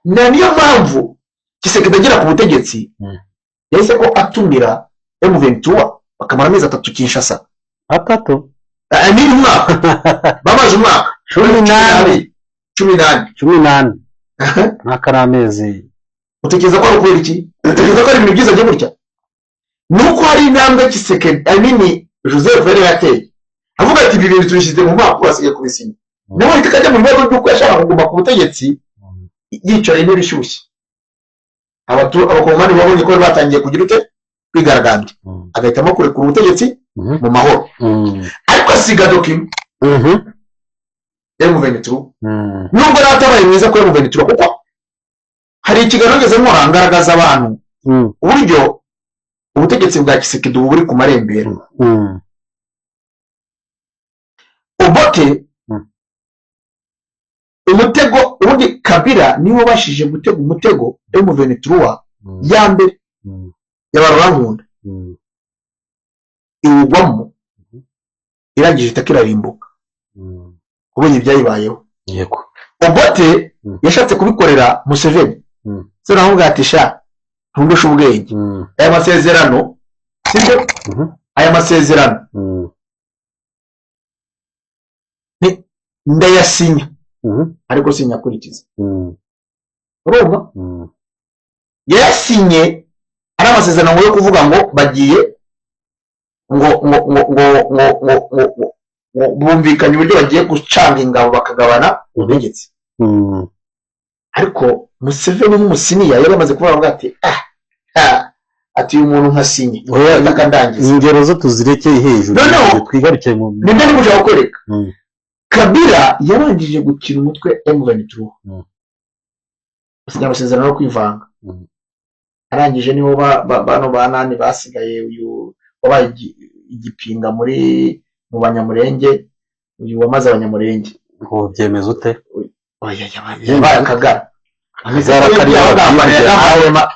Na niyo mpamvu Tshisekedi agera ku butegetsi yahise ko atumira M23 bakamara amezi 3 Kinshasa. 3? Ni umwaka, bamaze umwaka. 14. 14. 14, n'aka ni amezi. Utekereza ko ari ukubera iki? Utekereza ko ari ibintu byiza byo gutya? Ni uko hari intambwe Tshisekedi, I mean Joseph, yari yateye, avuga ati: "Ibi bintu tubishyize mu mpapuro, asigaye kubisinya." Nawe ahita akajya mu bibazo by'uko yashaka kuguma ku butegetsi yicaye intebe ishyushye. Abakongomani babonye ko bari batangiye kugira ute, kwigaragambya, agahitamo kurekura ubutegetsi mu mahoro, ariko asiga document M23, nubwo yari atabaye mwiza kuri M23, kuko hari ikiganiro ngeze nkora ngaragaza abantu uburyo ubutegetsi bwa Tshisekedi ubu buri ku marembera. Obote, umutego ubundi Kabila niwe wabashije gutega umutego M23 ya mbere y'abarurankunda, iwugwamo, irangije itaka irarimbuka ubonye ibyayibayeho. Yego. Obote yashatse kubikorera Museveni, se nawe ati: "Sha, ntundushe ubwenge, aya masezerano sibyo, aya masezerano ndayasinya." Ariko sinyakurikiza. Urumva, yayasinye ari amasezerano yo kuvuga ngo bagiye ngo bumvikanye uburyo bagiye gucanga ingabo, bakagabana ubutegetsi. Ariko Museveni nk'umusiniya yari yamaze kuvuga avuga ati ah ah, ati uyu muntu nkasinye Oya, akandangiza. Ingero zo tuzirekeye hejuru. Noneho- Twigarukiye mu Nibyo ndi gushaka kukwereka. Kabila yabanjije gukina umutwe M23, basinya amasezerano yo kwivanga. Arangije nibo bano ba nani basigaye, uyu wabaye igipinga muri mu Banyamurenge, uyu wamaze Abanyamurenge. Ngo byemeza ute? Oya, yabaye akagara. Akagara kariya.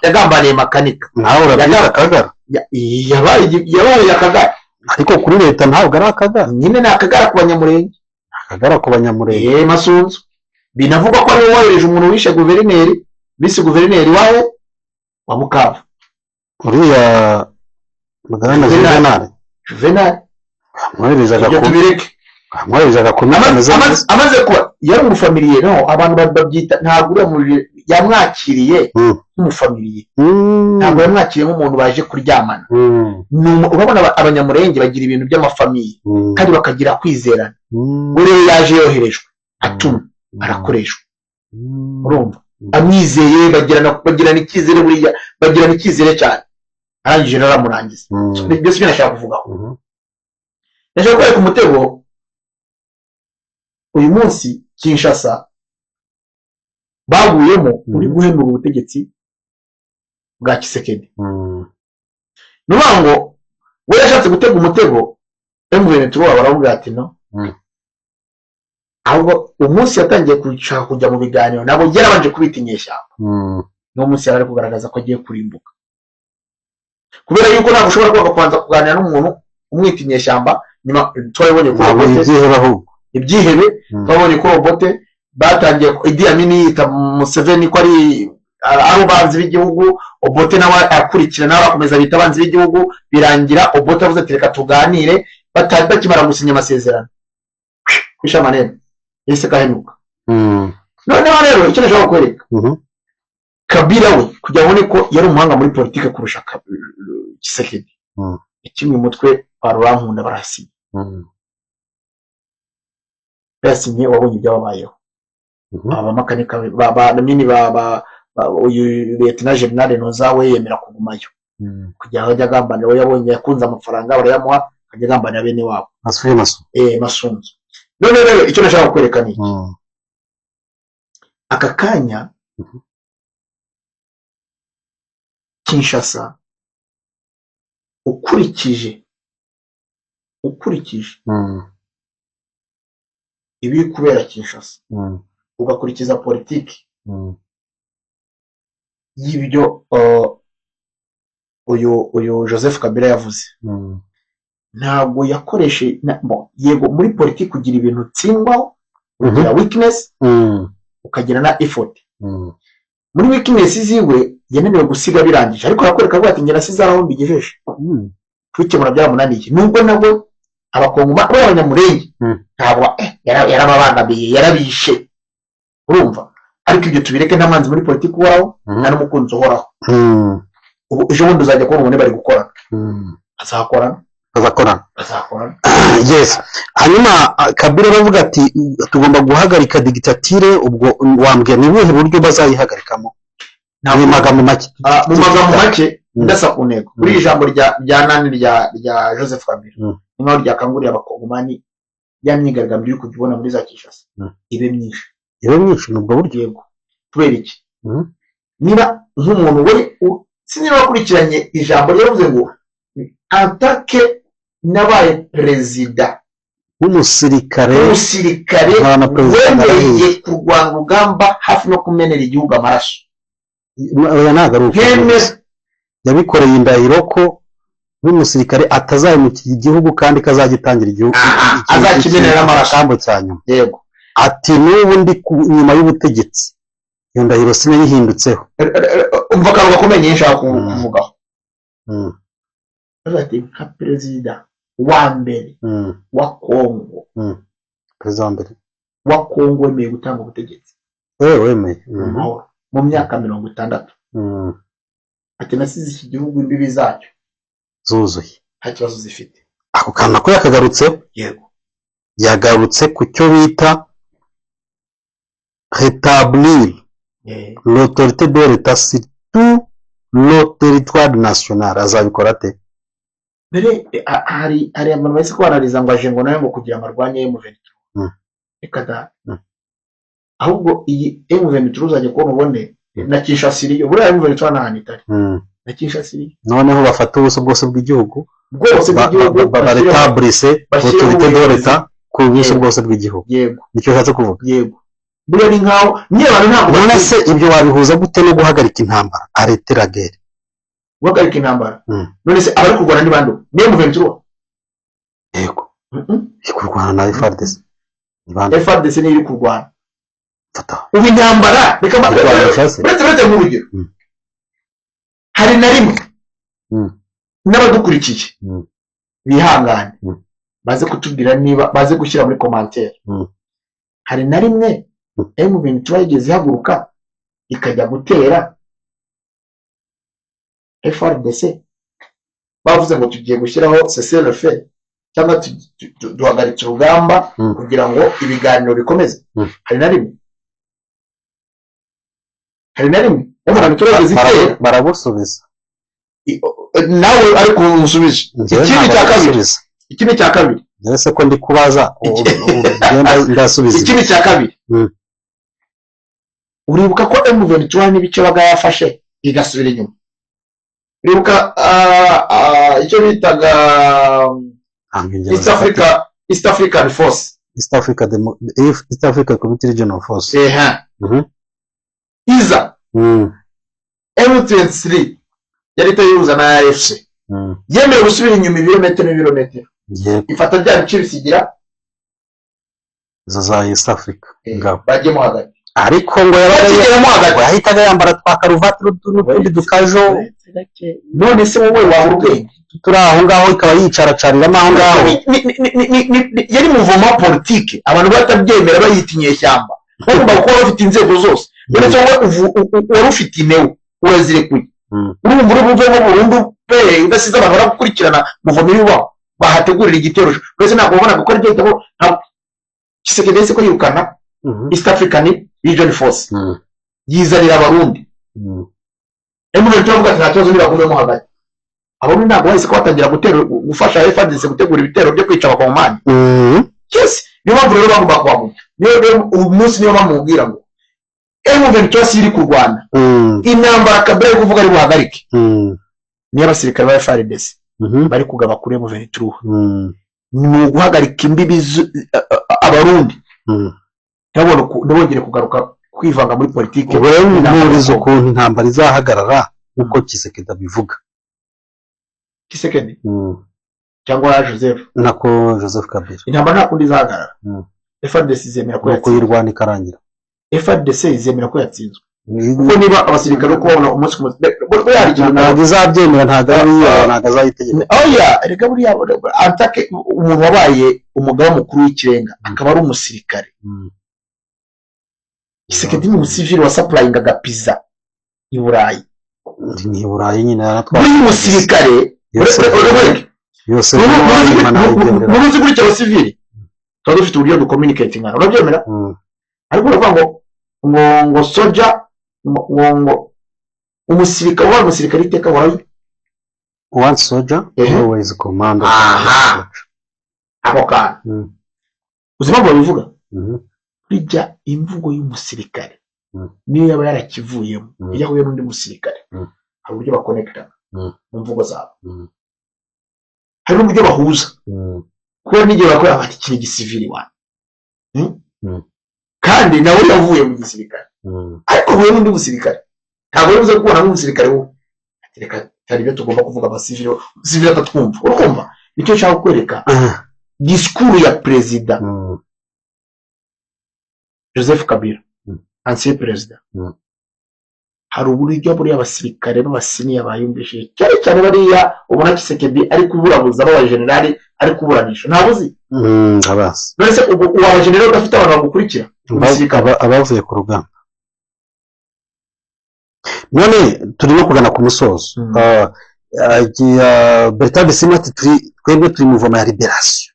Yagambaniye Makanika. Nawe urabyita akagara? Yabaye akagara. Ariko kuri leta ntabwo ari akagara. Nyine ni akagara ku Banyamurenge. Akagara ku Banyamurenge. Masunzu binavugwa ko ariwe wohereje umuntu wishe guverineri, visi guverineri wawe wa Bukavu. Uriya Bwana Juvenal. Juvenal. Juvenal. Amwohereje Ibyo agakumi. tubireke. Amwohereje agakumi kameze neza. Amaze kuba yari umufamiliye, no abantu babyita, ntabwo uriya yamwakiriye nk'umufamiliye. Ntabwo yamwakiriye nk'umuntu baje kuryamana. Urabona Abanyamurenge bagira ibintu by'amafamiye kandi bakagira kwizerana. We rero yaje yoherejwe, atumwe, arakoreshwa. Urumva, amwizeye, bagirana icyizere, buriya bagirana icyizere cyane. Arangije rero aramurangiza. Byose ibyo nashaka kuvugaho, ndashaka kwereka umutego uyu munsi Kinshasa baguyemo uri guhenura ubutegetsi bwa Tshisekedi. Ni ukuvuga ngo we yashatse gutega umutego M23, baravuga ati no. Ahubwo umunsi yatangiye gushaka kujya mu biganiro nabo, yarabanje kubita inyeshyamba. Niwo munsi yari ari kugaragaza ko agiye kurimbuka, kubera yuko ntabwo ushobora kuba kubanza kuganira n'umuntu umwita inyeshyamba. Nyuma twabibonye kuri Ntabwo Obote. Ibyihebe ahubwo. Ibyihebe. Twabonye ko Obote batangiye, Idi Amin yita Museveni ko ari abanzi b'igihugu, Obote nawe akurikira, nawe akomeza bita abanzi b'igihugu. Birangira Obote avuze ati reka tuganire. Bakimara gusinya amasezerano, kwisha amanene yahise kahenuka. Noneho rero icyo nashaka kukwereka, Kabila we kugira ngo ubone ko yari umuhanga muri politike kurusha Tshisekedi, yakimwe umutwe wa Rurankunda, barasinya. Bayasinye, wabonye ibyababayeho. Aba bamakanika ba nini ba uyu Lieutenant General Noza we yemera kugumayo kugira ngo ajye agambanira. We yabonye yakunze amafaranga barayamuha, akajya agambanira bene wabo. Masuye masu. Masunzu. None rero icyo nashaka kukwereka ni iki? Aka kanya Kinshasa, ukurikije ibiri kubera Kinshasa, ugakurikiza politiki y'ibyo uyu Joseph Kabila yavuze, ntabwo yakoreshe yego muri politiki ugira ibintu utsindwaho, ugira weakness, ukagira na effort. Muri weakness ziwe yananiwe gusiga birangije, ariko arakwereka avuga ati njye nasize aho mbigejeje. Kubikemura byaramunaniye, nubwo nabwo Abakongoma b'Abanyamurenge ntabwo yarababangamiye, yarabishe. Urumva, ariko ibyo tubireke, nta mwanzi muri politiki uhoraho, nta n'umukunzi uhoraho. Ubu ejo bundi uzajya kubona ubone bari gukorana, bazakorana. Bazakorana. Bazakorana. Yes, hanyuma Kabila aravuga ati tugomba guhagarika dictature. Ubwo wambwira ni ubuhe buryo bazayihagarikamo mu magambo make? Ah, mu magambo make, ndasa ku ntego kuri iri jambo rya nani rya Joseph Kabila, ni nkaho ryakanguriye Abakongomani ya myigaragambyo uri kujya ubona muri za Kinshasa ibe myinshi. Ibe myinshi ni ubwo buryo? Yego. Kubera iki? Niba nk'umuntu we sinzi niba wakurikiranye ijambo ryavuze ngo antake nabaye perezida w'umusirikare w'umusirikare nkaba na perezida wemeye narahiye. Kurwana urugamba hafi no kumenera igihugu amaraso. Oya, ntabwo ari uko. Nkemera. Yabikoreye indahiro ko nk'umusirikare atazahemukira igihugu kandi ko azagitangira igihugu Aha, azakimenera amaraso. Igitambo cya nyuma. Yego. Ati n'ubu ndi nyuma y'ubutegetsi, iyo ndahiro sinayihindutseho. Umva akantu gakomeye nyinshi nshaka kuvugaho. Aravuga ati nka perezida wa mbere wa Kongo, Perezida wa mbere. wa Kongo wemeye gutanga ubutegetsi Wemeye. mu mahoro mu myaka 60. Ati nasize iki gihugu imbibi zacyo zuzuye, nta kibazo zifite. Ako kantu nako yakagarutseho. Yego. Yagarutse ku cyo bita rétablir l'autorité de l'État sur tout le territoire national. Azabikora ate? Mbere hari abantu bahise kubanariza ngo aje ngo nawe ngo kugira ngo arwanye M23. Reka da. Ahubwo iyi M23 uzajya kubona ubone na Kinshasa iriyo. Buriya M23 nta hantu itari, na Kinshasa iriyo. Noneho bafata ubuso bwose bw'igihugu, bwose bw'igihugu, barétablisse bashyireho autorité de ubuyobozi. l'État ku buso bwose bw'igihugu. Yego. Nicyo ushatse kuvuga? Yego, buriya ni nkaho nyine abantu ntabwo None batinya. se ibyo wabihuza gute no guhagarika intambara, arrêter la guerre? Guhagarika intambara? None se abari kurwana ni bande? Ni M23? Yego, iri kurwana na FARDC ni bande? FARDC niyo iri kurwana. Fata. Ubu intambara, reka Kurwana shase. Uretse nk'urugero, hari na rimwe n'abadukurikiye bihangane, baze kutubwira niba baze gushyira muri commentaire, hari na rimwe M23 yigeze ihaguruka ikajya gutera FARDC bavuze ngo tugiye gushyiraho cessez-le-feu cyangwa duhagaritse urugamba kugira ngo ibiganiro bikomeze? Hari na rimwe, hari na rimwe M23 yigeze itera? Baragusubiza. Nawe ariko umusubize. Njyewe Ikindi ntabwo cya kabiri, ndagusubiza. ikindi cya kabiri. Njyewe se ko ndi kubaza, ugenda ndasubiza ibi. Ikindi cya kabiri, uribuka ko M23 n'ibice baga yafashe igasubira inyuma? Uribuka icyo bitaga Ntabwo ingero East zifatika. Africa, East African Force? East Africa Community Regional Force. Eha. Iza M23 yari itayihuza na AFC, yemewe gusubira inyuma ibirometero n'ibirometero, ifata bya bice bisigira Izo za East Africa ingabo. Bajyemo hagati. Ariko ngo yabaga Bakigeramo hagati. Yahitaga yambara twa karuvati n'utundi dukajo. None se wowe wabura ubwenge? Turi aho ngaho, ikaba yicaracariramo aho ngaho. Yari mouvement politique, abantu batabyemera bayita inyeshyamba, bagomba kuba bafite inzego zose. None se wowe wari ufite ineo urazirekuye, urumva uri buvemo burundu pe udasize abantu baragukurikirana, mouvement yubaho bahategurira igitero? Uretse ntabwo wabonaga ko ari byo hitamo. Ntabwo Tshisekedi yahise ko yirukana East African Region Force, yizanira Abarundi. M23 avuga ati nta kibazo, nibagumemo hagati. Abarundi ntabwo bahise ko batangira gutera, gufasha FARDC gutegura ibitero byo kwica Abakongomani? Yes, niyo mpamvu rero bagomba kuhaguma. Niyo rero uyu munsi niyo bamubwira ngo M23 si iri kurwana intambara. Kabila ari kuvuga ari buhagarike niyo abasirikare ba FARDC bari kugaba kuri M23, ni uguhagarika imbibi Abarundi ntibongere kugaruka kwivanga muri politiki. Ubwo rero y'intambara ya nturiza Congo. ukuntu intambara izahagarara nk'uko Tshisekedi abivuga. Tshisekedi cyangwa Joseph? Nako Joseph Kabila. Intambara nta kundi izahagarara. FARDC izemera ko Ni yatsinzwe. ukuyirwana ikarangira. FARDC izemera ko yatsinzwe, kuko niba abasirikare uri kubabona umunsi ku munsi, buriya hari ikintu Ntabwo izabyemera, ntabwo ari iyo, ntabwo azayitegeka. Oya, erega buriya antake umuntu wabaye umugaba mukuru w'ikirenga akaba ari umusirikare. Tshisekedi ni umusivili wasupplyingaga pizza i Burayi. Ni i Burayi nyine yaratwaye. Buriya umusirikare Yose yose nayigendera. Muruzi gutya, abasivili tuba dufite uburyo ducommunicatinga, urabyemera? Ariko uravuga ngo soja ngo umusirikare ubaye umusirikare iteka warayi One soldier, Ehe. always commando. Aha. Ako kantu, uzi impamvu babivuga? Burya imvugo y'umusirikare, niyo yaba yarakivuyemo, iyo ahuye n'undi musirikare, hari uburyo baconnecta mu mvugo zabo, hari n'uburyo bahuza, kubera n'igihe bakora bati iki ni igisivili wana. Kandi nawe yavuye mu gisirikare, ariko ahuye n'undi musirikare, ntabwo yabuze kubona nk'umusirikare wowe ati reka hari ibyo tugomba kuvuga abasivili, sivili atatwumva. Urumva nicyo nshaka kukwereka? Disikuru ya perezida Joseph Kabila, ancien perezida, Hari uburyo buriya abasirikare b'abasiniya bayumvishije, cyane cyane bariya ubona Tshisekedi ari kuburabuza, b'abajenerali ari kuburanisha, ntabwo uzi? Abazi. None se ubu uwa generali udafite abantu bagukurikira umusirikare? Abavuye ku rugamba. None turimo kugana ku musozo. Bertrand Bisimwa ati turi twebwe turi mouvement ya libération,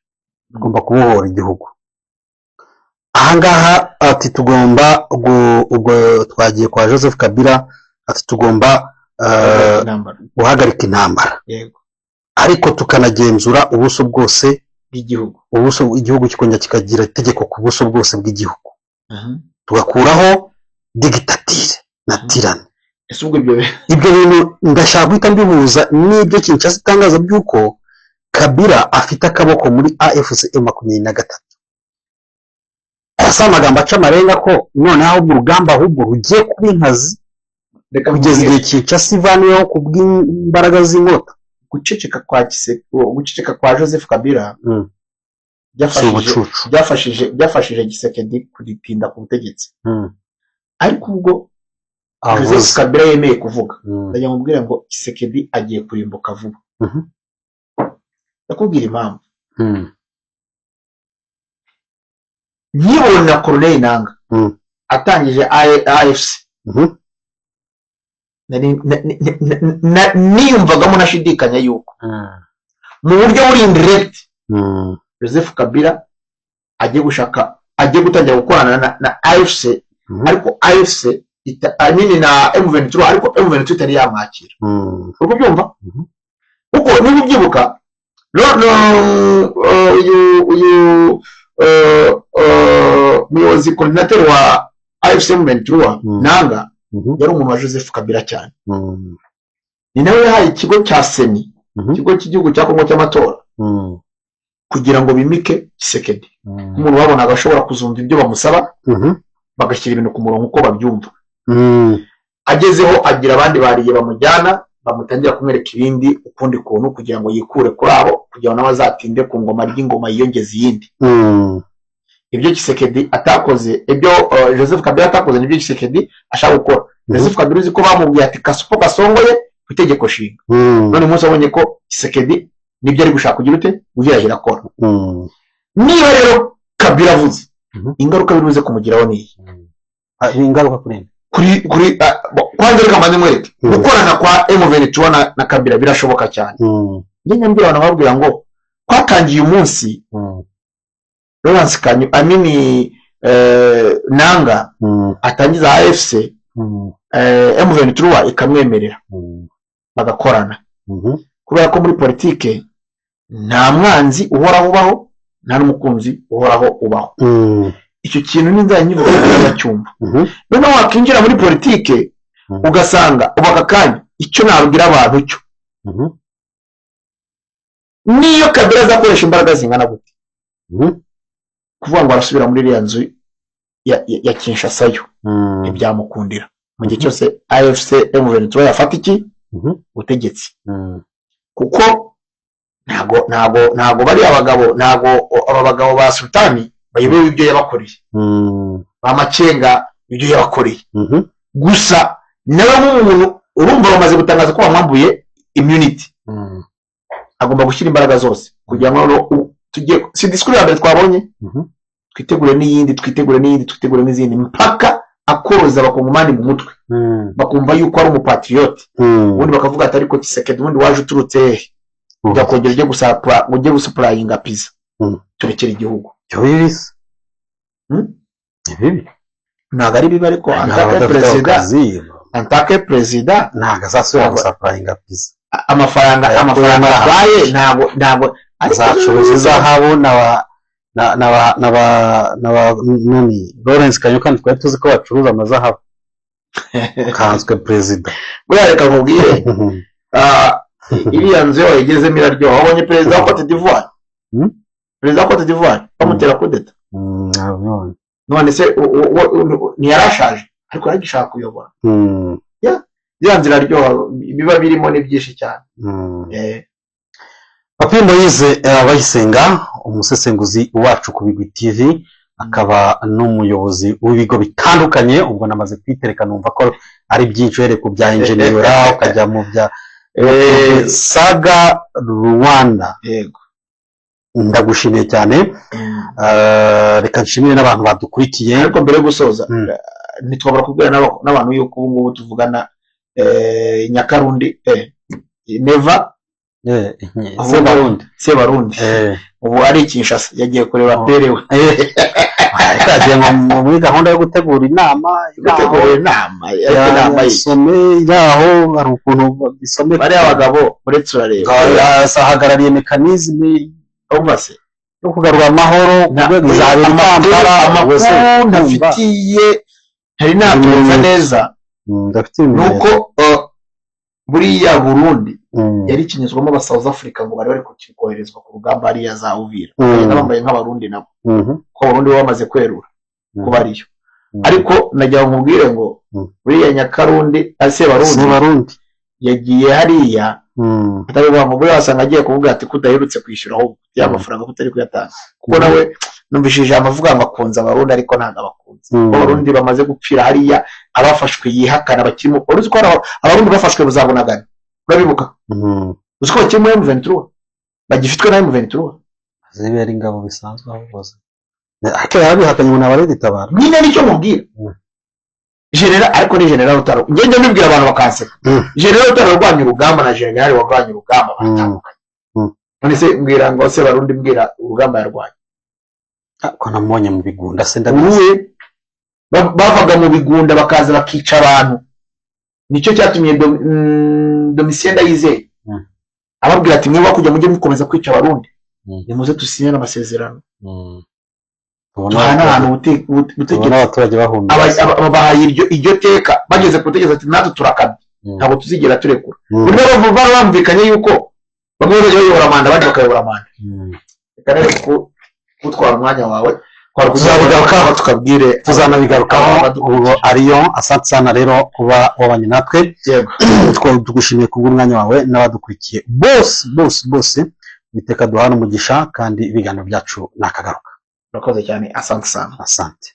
tugomba kubohora igihugu. Ahangaha ati tugomba ubwo twagiye kwa Joseph Kabila, ati tugomba intambara, guhagarika intambara, ariko tukanagenzura ubuso bwose bw'igihugu. Ubuso igihugu kikongera kikagira itegeko ku buso bwose bw'igihugu, tugakuraho dictature na tyrannie. Ese ubwo ibyo Ibyo bintu ndashaka guhita mbihuza n'ibyo Kinshasa itangaza by'uko Kabila afite akaboko muri AFC M23. Aya si amagambo aca amarenga ko noneho ahubwo urugamba ahubwo rugiye kuba inkazi Reka kugeza nkubwire. igihe Kinshasa ivaniyeho ku bw'imbaraga z'inkota? Guceceka kwa Joseph Kabila Si byafashije ubucucu. byafashije Tshisekedi kuritinda ku butegetsi. Ariko ubwo Joseph Avuze. Kabila yemeye kuvuga, ndagira ngo mubwire ngo Tshisekedi agiye kurimbuka vuba. Ndakubwira impamvu. Nkibona Corneille Nanga atangije AFC, niyumvagamo nashidikanya yuko mu buryo buri indirect Joseph Kabila agiye gushaka, agiye gutangira gukorana na AFC, ariko AFC I mean na M23, ariko M23 itari yamwakira. Uri kubyumva? Mhm. Kuko niba ubyibuka, no no uyu muyobozi coordinateur wa AFC M23, Nanga, yari umuntu wa Joseph Kabila cyane. Ni nawe yahaye ikigo cya CENI, ikigo cy'igihugu cya Kongo cy'amatora, kugira ngo bimike Tshisekedi nk'umuntu babonaga ashobora kuzumva ibyo bamusaba, bagashyira ibintu ku murongo uko babyumva. Agezeho agira abandi bariye bamujyana, bamutangira kumwereka ibindi ukundi kuntu kugira ngo yikure kuri abo, kugira ngo nawe azatinde ku ngoma ry'ingoma yiyongeze iyindi. Ibyo Tshisekedi atakoze, ibyo Joseph Kabila atakoze, nibyo Tshisekedi ashaka gukora. Joseph Kabila uzi ko bamubwiye ati kasupo gasongoye ku itegeko nshinga. None umunsi abonye ko Tshisekedi nibyo ari gushaka kugira ute, guhirahira akora. Niba rero Kabila avuze, ingaruka biri buze kumugiraho ni iyi. Ingaruka kuri nde? Kuri kwanza reka mbanze mwereke. Gukorana kwa M23 na Kabila birashoboka cyane. Njye nyambwira abantu, babwira ngo kwatangiye umunsi Lawrence Kanyu, I mean Nanga, atangiza AFC, M23 ikamwemerera bagakorana, kubera ko muri politike nta mwanzi uhoraho ubaho, nta n'umukunzi uhoraho ubaho. Icyo kintu n'inzara nyivuga bacyumva. Noneho wakinjira muri politike, ugasanga ubu aka kanya icyo nabwira abantu cyo, niyo Kabila azakoresha imbaraga zingana gute, kuvuga ngo arasubira muri iriya nzu ya Kinshasa yo, ntibyamukundira mu gihe cyose AFC M23 yafata iki butegetsi, kuko ntago bariya bagabo, ntago aba bagabo ba sultani bayobewe ibyo yabakoreye, ba Makenga ibyo yabakoreye. Gusa nawe nk'umuntu urumva bamaze gutangaza ko bamwambuye immunity, agomba gushyira imbaraga zose kugira ngo noneho tujye, si disikuru ya mbere twabonye, twitegure n'iyindi, twitegure n'iyindi, twitegure n'izindi, mpaka akoroza abakongomani mu mutwe, bakumva yuko ari umupatriote. Ubundi bakavuga ati ariko Tshisekedi, ubundi waje uturutse hehe? Ujya kongera ujye gusapura, ujye gusupurayinga pizza, turekere igihugu. Ibyo bibi se? Hmm? Ni bibi. Ntabwo ari bibi, ariko Ntabwo en tant que adafite perezida, akazi, en tant que perezida, ntabwo azasubira gusapurayinga pizza. Amafaranga Aya amafaranga kuyamara. atwaye, ntabwo ariko Azacuruza izahabu na ba nani, Lawrence Kanyuka, twari tuzi ko bacuruza amazahabu, kanswe perezida. Buriya reka nkubwire, iriya nzu iyo wayigezemo iraryoha. Wabonye perezida wa Cote d'Ivoire? Hmm? Perezida wa Cote d'Ivoire bamutera kudeta. Nabibonye. None se ntiyarashaje? Ariko yaragishaka kuyobora. Iriya nzu iraryoha, biba birimo ni byinshi cyane. Papi Moise Abayisenga, umusesenguzi wacu ku Bigwi TV. Akaba n'umuyobozi w'ibigo bitandukanye. Ubwo namaze kwitereka, numva ko ari byinshi, uhereye ku bya enjeniyera ukajya mu bya Saga Rwanda. Yego. Ndagushimiye cyane. Reka nshimire n'abantu badukurikiye. Ariko mbere yo gusoza, ntitwabura kubwira n'abantu yuko ubu ngubu tuvugana, Nyakarundi, Neva, Sebarundi. Sebarundi, ubu ari i Kinshasa, yagiye kureba père we. Ariko yagiye ngo muri gahunda yo gutegura inama. Gutegura inama, ariko inama ye some yaho hari ukuntu bisome. Bariya bagabo uretse urareba. Ahagarariye mécanisme Urumva se? yo kugarura amahoro ku rwego izabera i Kampala. Amakuru Ubwo se, urumva? ntafitiye, ntari nabyumva neza. Ndafite Ni ibimenyetso. uko buriya Burundi yari ikinyuzwamo aba South Africa, ngo bari bari koherezwa ku rugamba hariya za Uvira, bagenda bambaye nk'Abarundi nabo, ko Abarundi bo bamaze kwerura ko bariyo. Ariko nagira ngo nkubwire ngo buriya Nyakarundi ari Sebarundi, Sebarundi. yagiye hariya atari ukuvuga ngo buriya wasanga agiye kuvuga ati kudaherutse kwishyura, ahubwo ya mafaranga kutari kuyatanga, kuko nawe numvise ijambo avuga ngo akunze Abarundi, ariko ntabwo abakunze. Kuko Abarundi bamaze gupfira hariya, abafashwe yihakana bakirimo. Wari uzi ko hari Abarundi bafashwe buzabonagana, urabibuka? Uzi ko bakiri muri M23, bagifitwe na M23? Zibera ingabo bisanzwe aho hose, ariko yarabihakanye ngo ntabareditabara. Nyine nicyo mubwira. General, ariko ni general utaro, ngende mbibwira abantu bakanseka. General utaro warwanya urugamba na general warwanya urugamba baratandukanye. None se mbwira ngo se Barundi, mbwira urugamba yarwanya. Ko namubonye mu Bigunda se, ndabizi. Uruwe bavaga mu Bigunda bakaza bakica abantu. Nicyo cyatumye Domitien Ndayizeye ababwira ati: "Mwe kujya mujye mukomeza kwica Abarundi, nimuze dusinye n'amasezerano, Tubona duhane ahantu tubona ubutegetsi." abaturage bahunga. Babahaye iryo teka, bageze ku butegetsi ati: "Natwe turakabye, ntabwo tuzigera turekura." Bimwe bari bumvikanye yuko bamwe bazajya bayobora manda, abandi bakayobora manda. Reka rero kutwara umwanya wawe twari Tuzabigarukaho. tukabwire Tuzanabigarukaho. abadukurikiye. Ubwo ariyo, asante sana rero kuba wabanye natwe. Yego. Tugushimiye kubw'umwanya wawe n'abadukurikiye bose bose bose. Iteka duhana umugisha, kandi ibiganiro byacu ni akagaruka. Urakoze cyane, asante sana. Asante.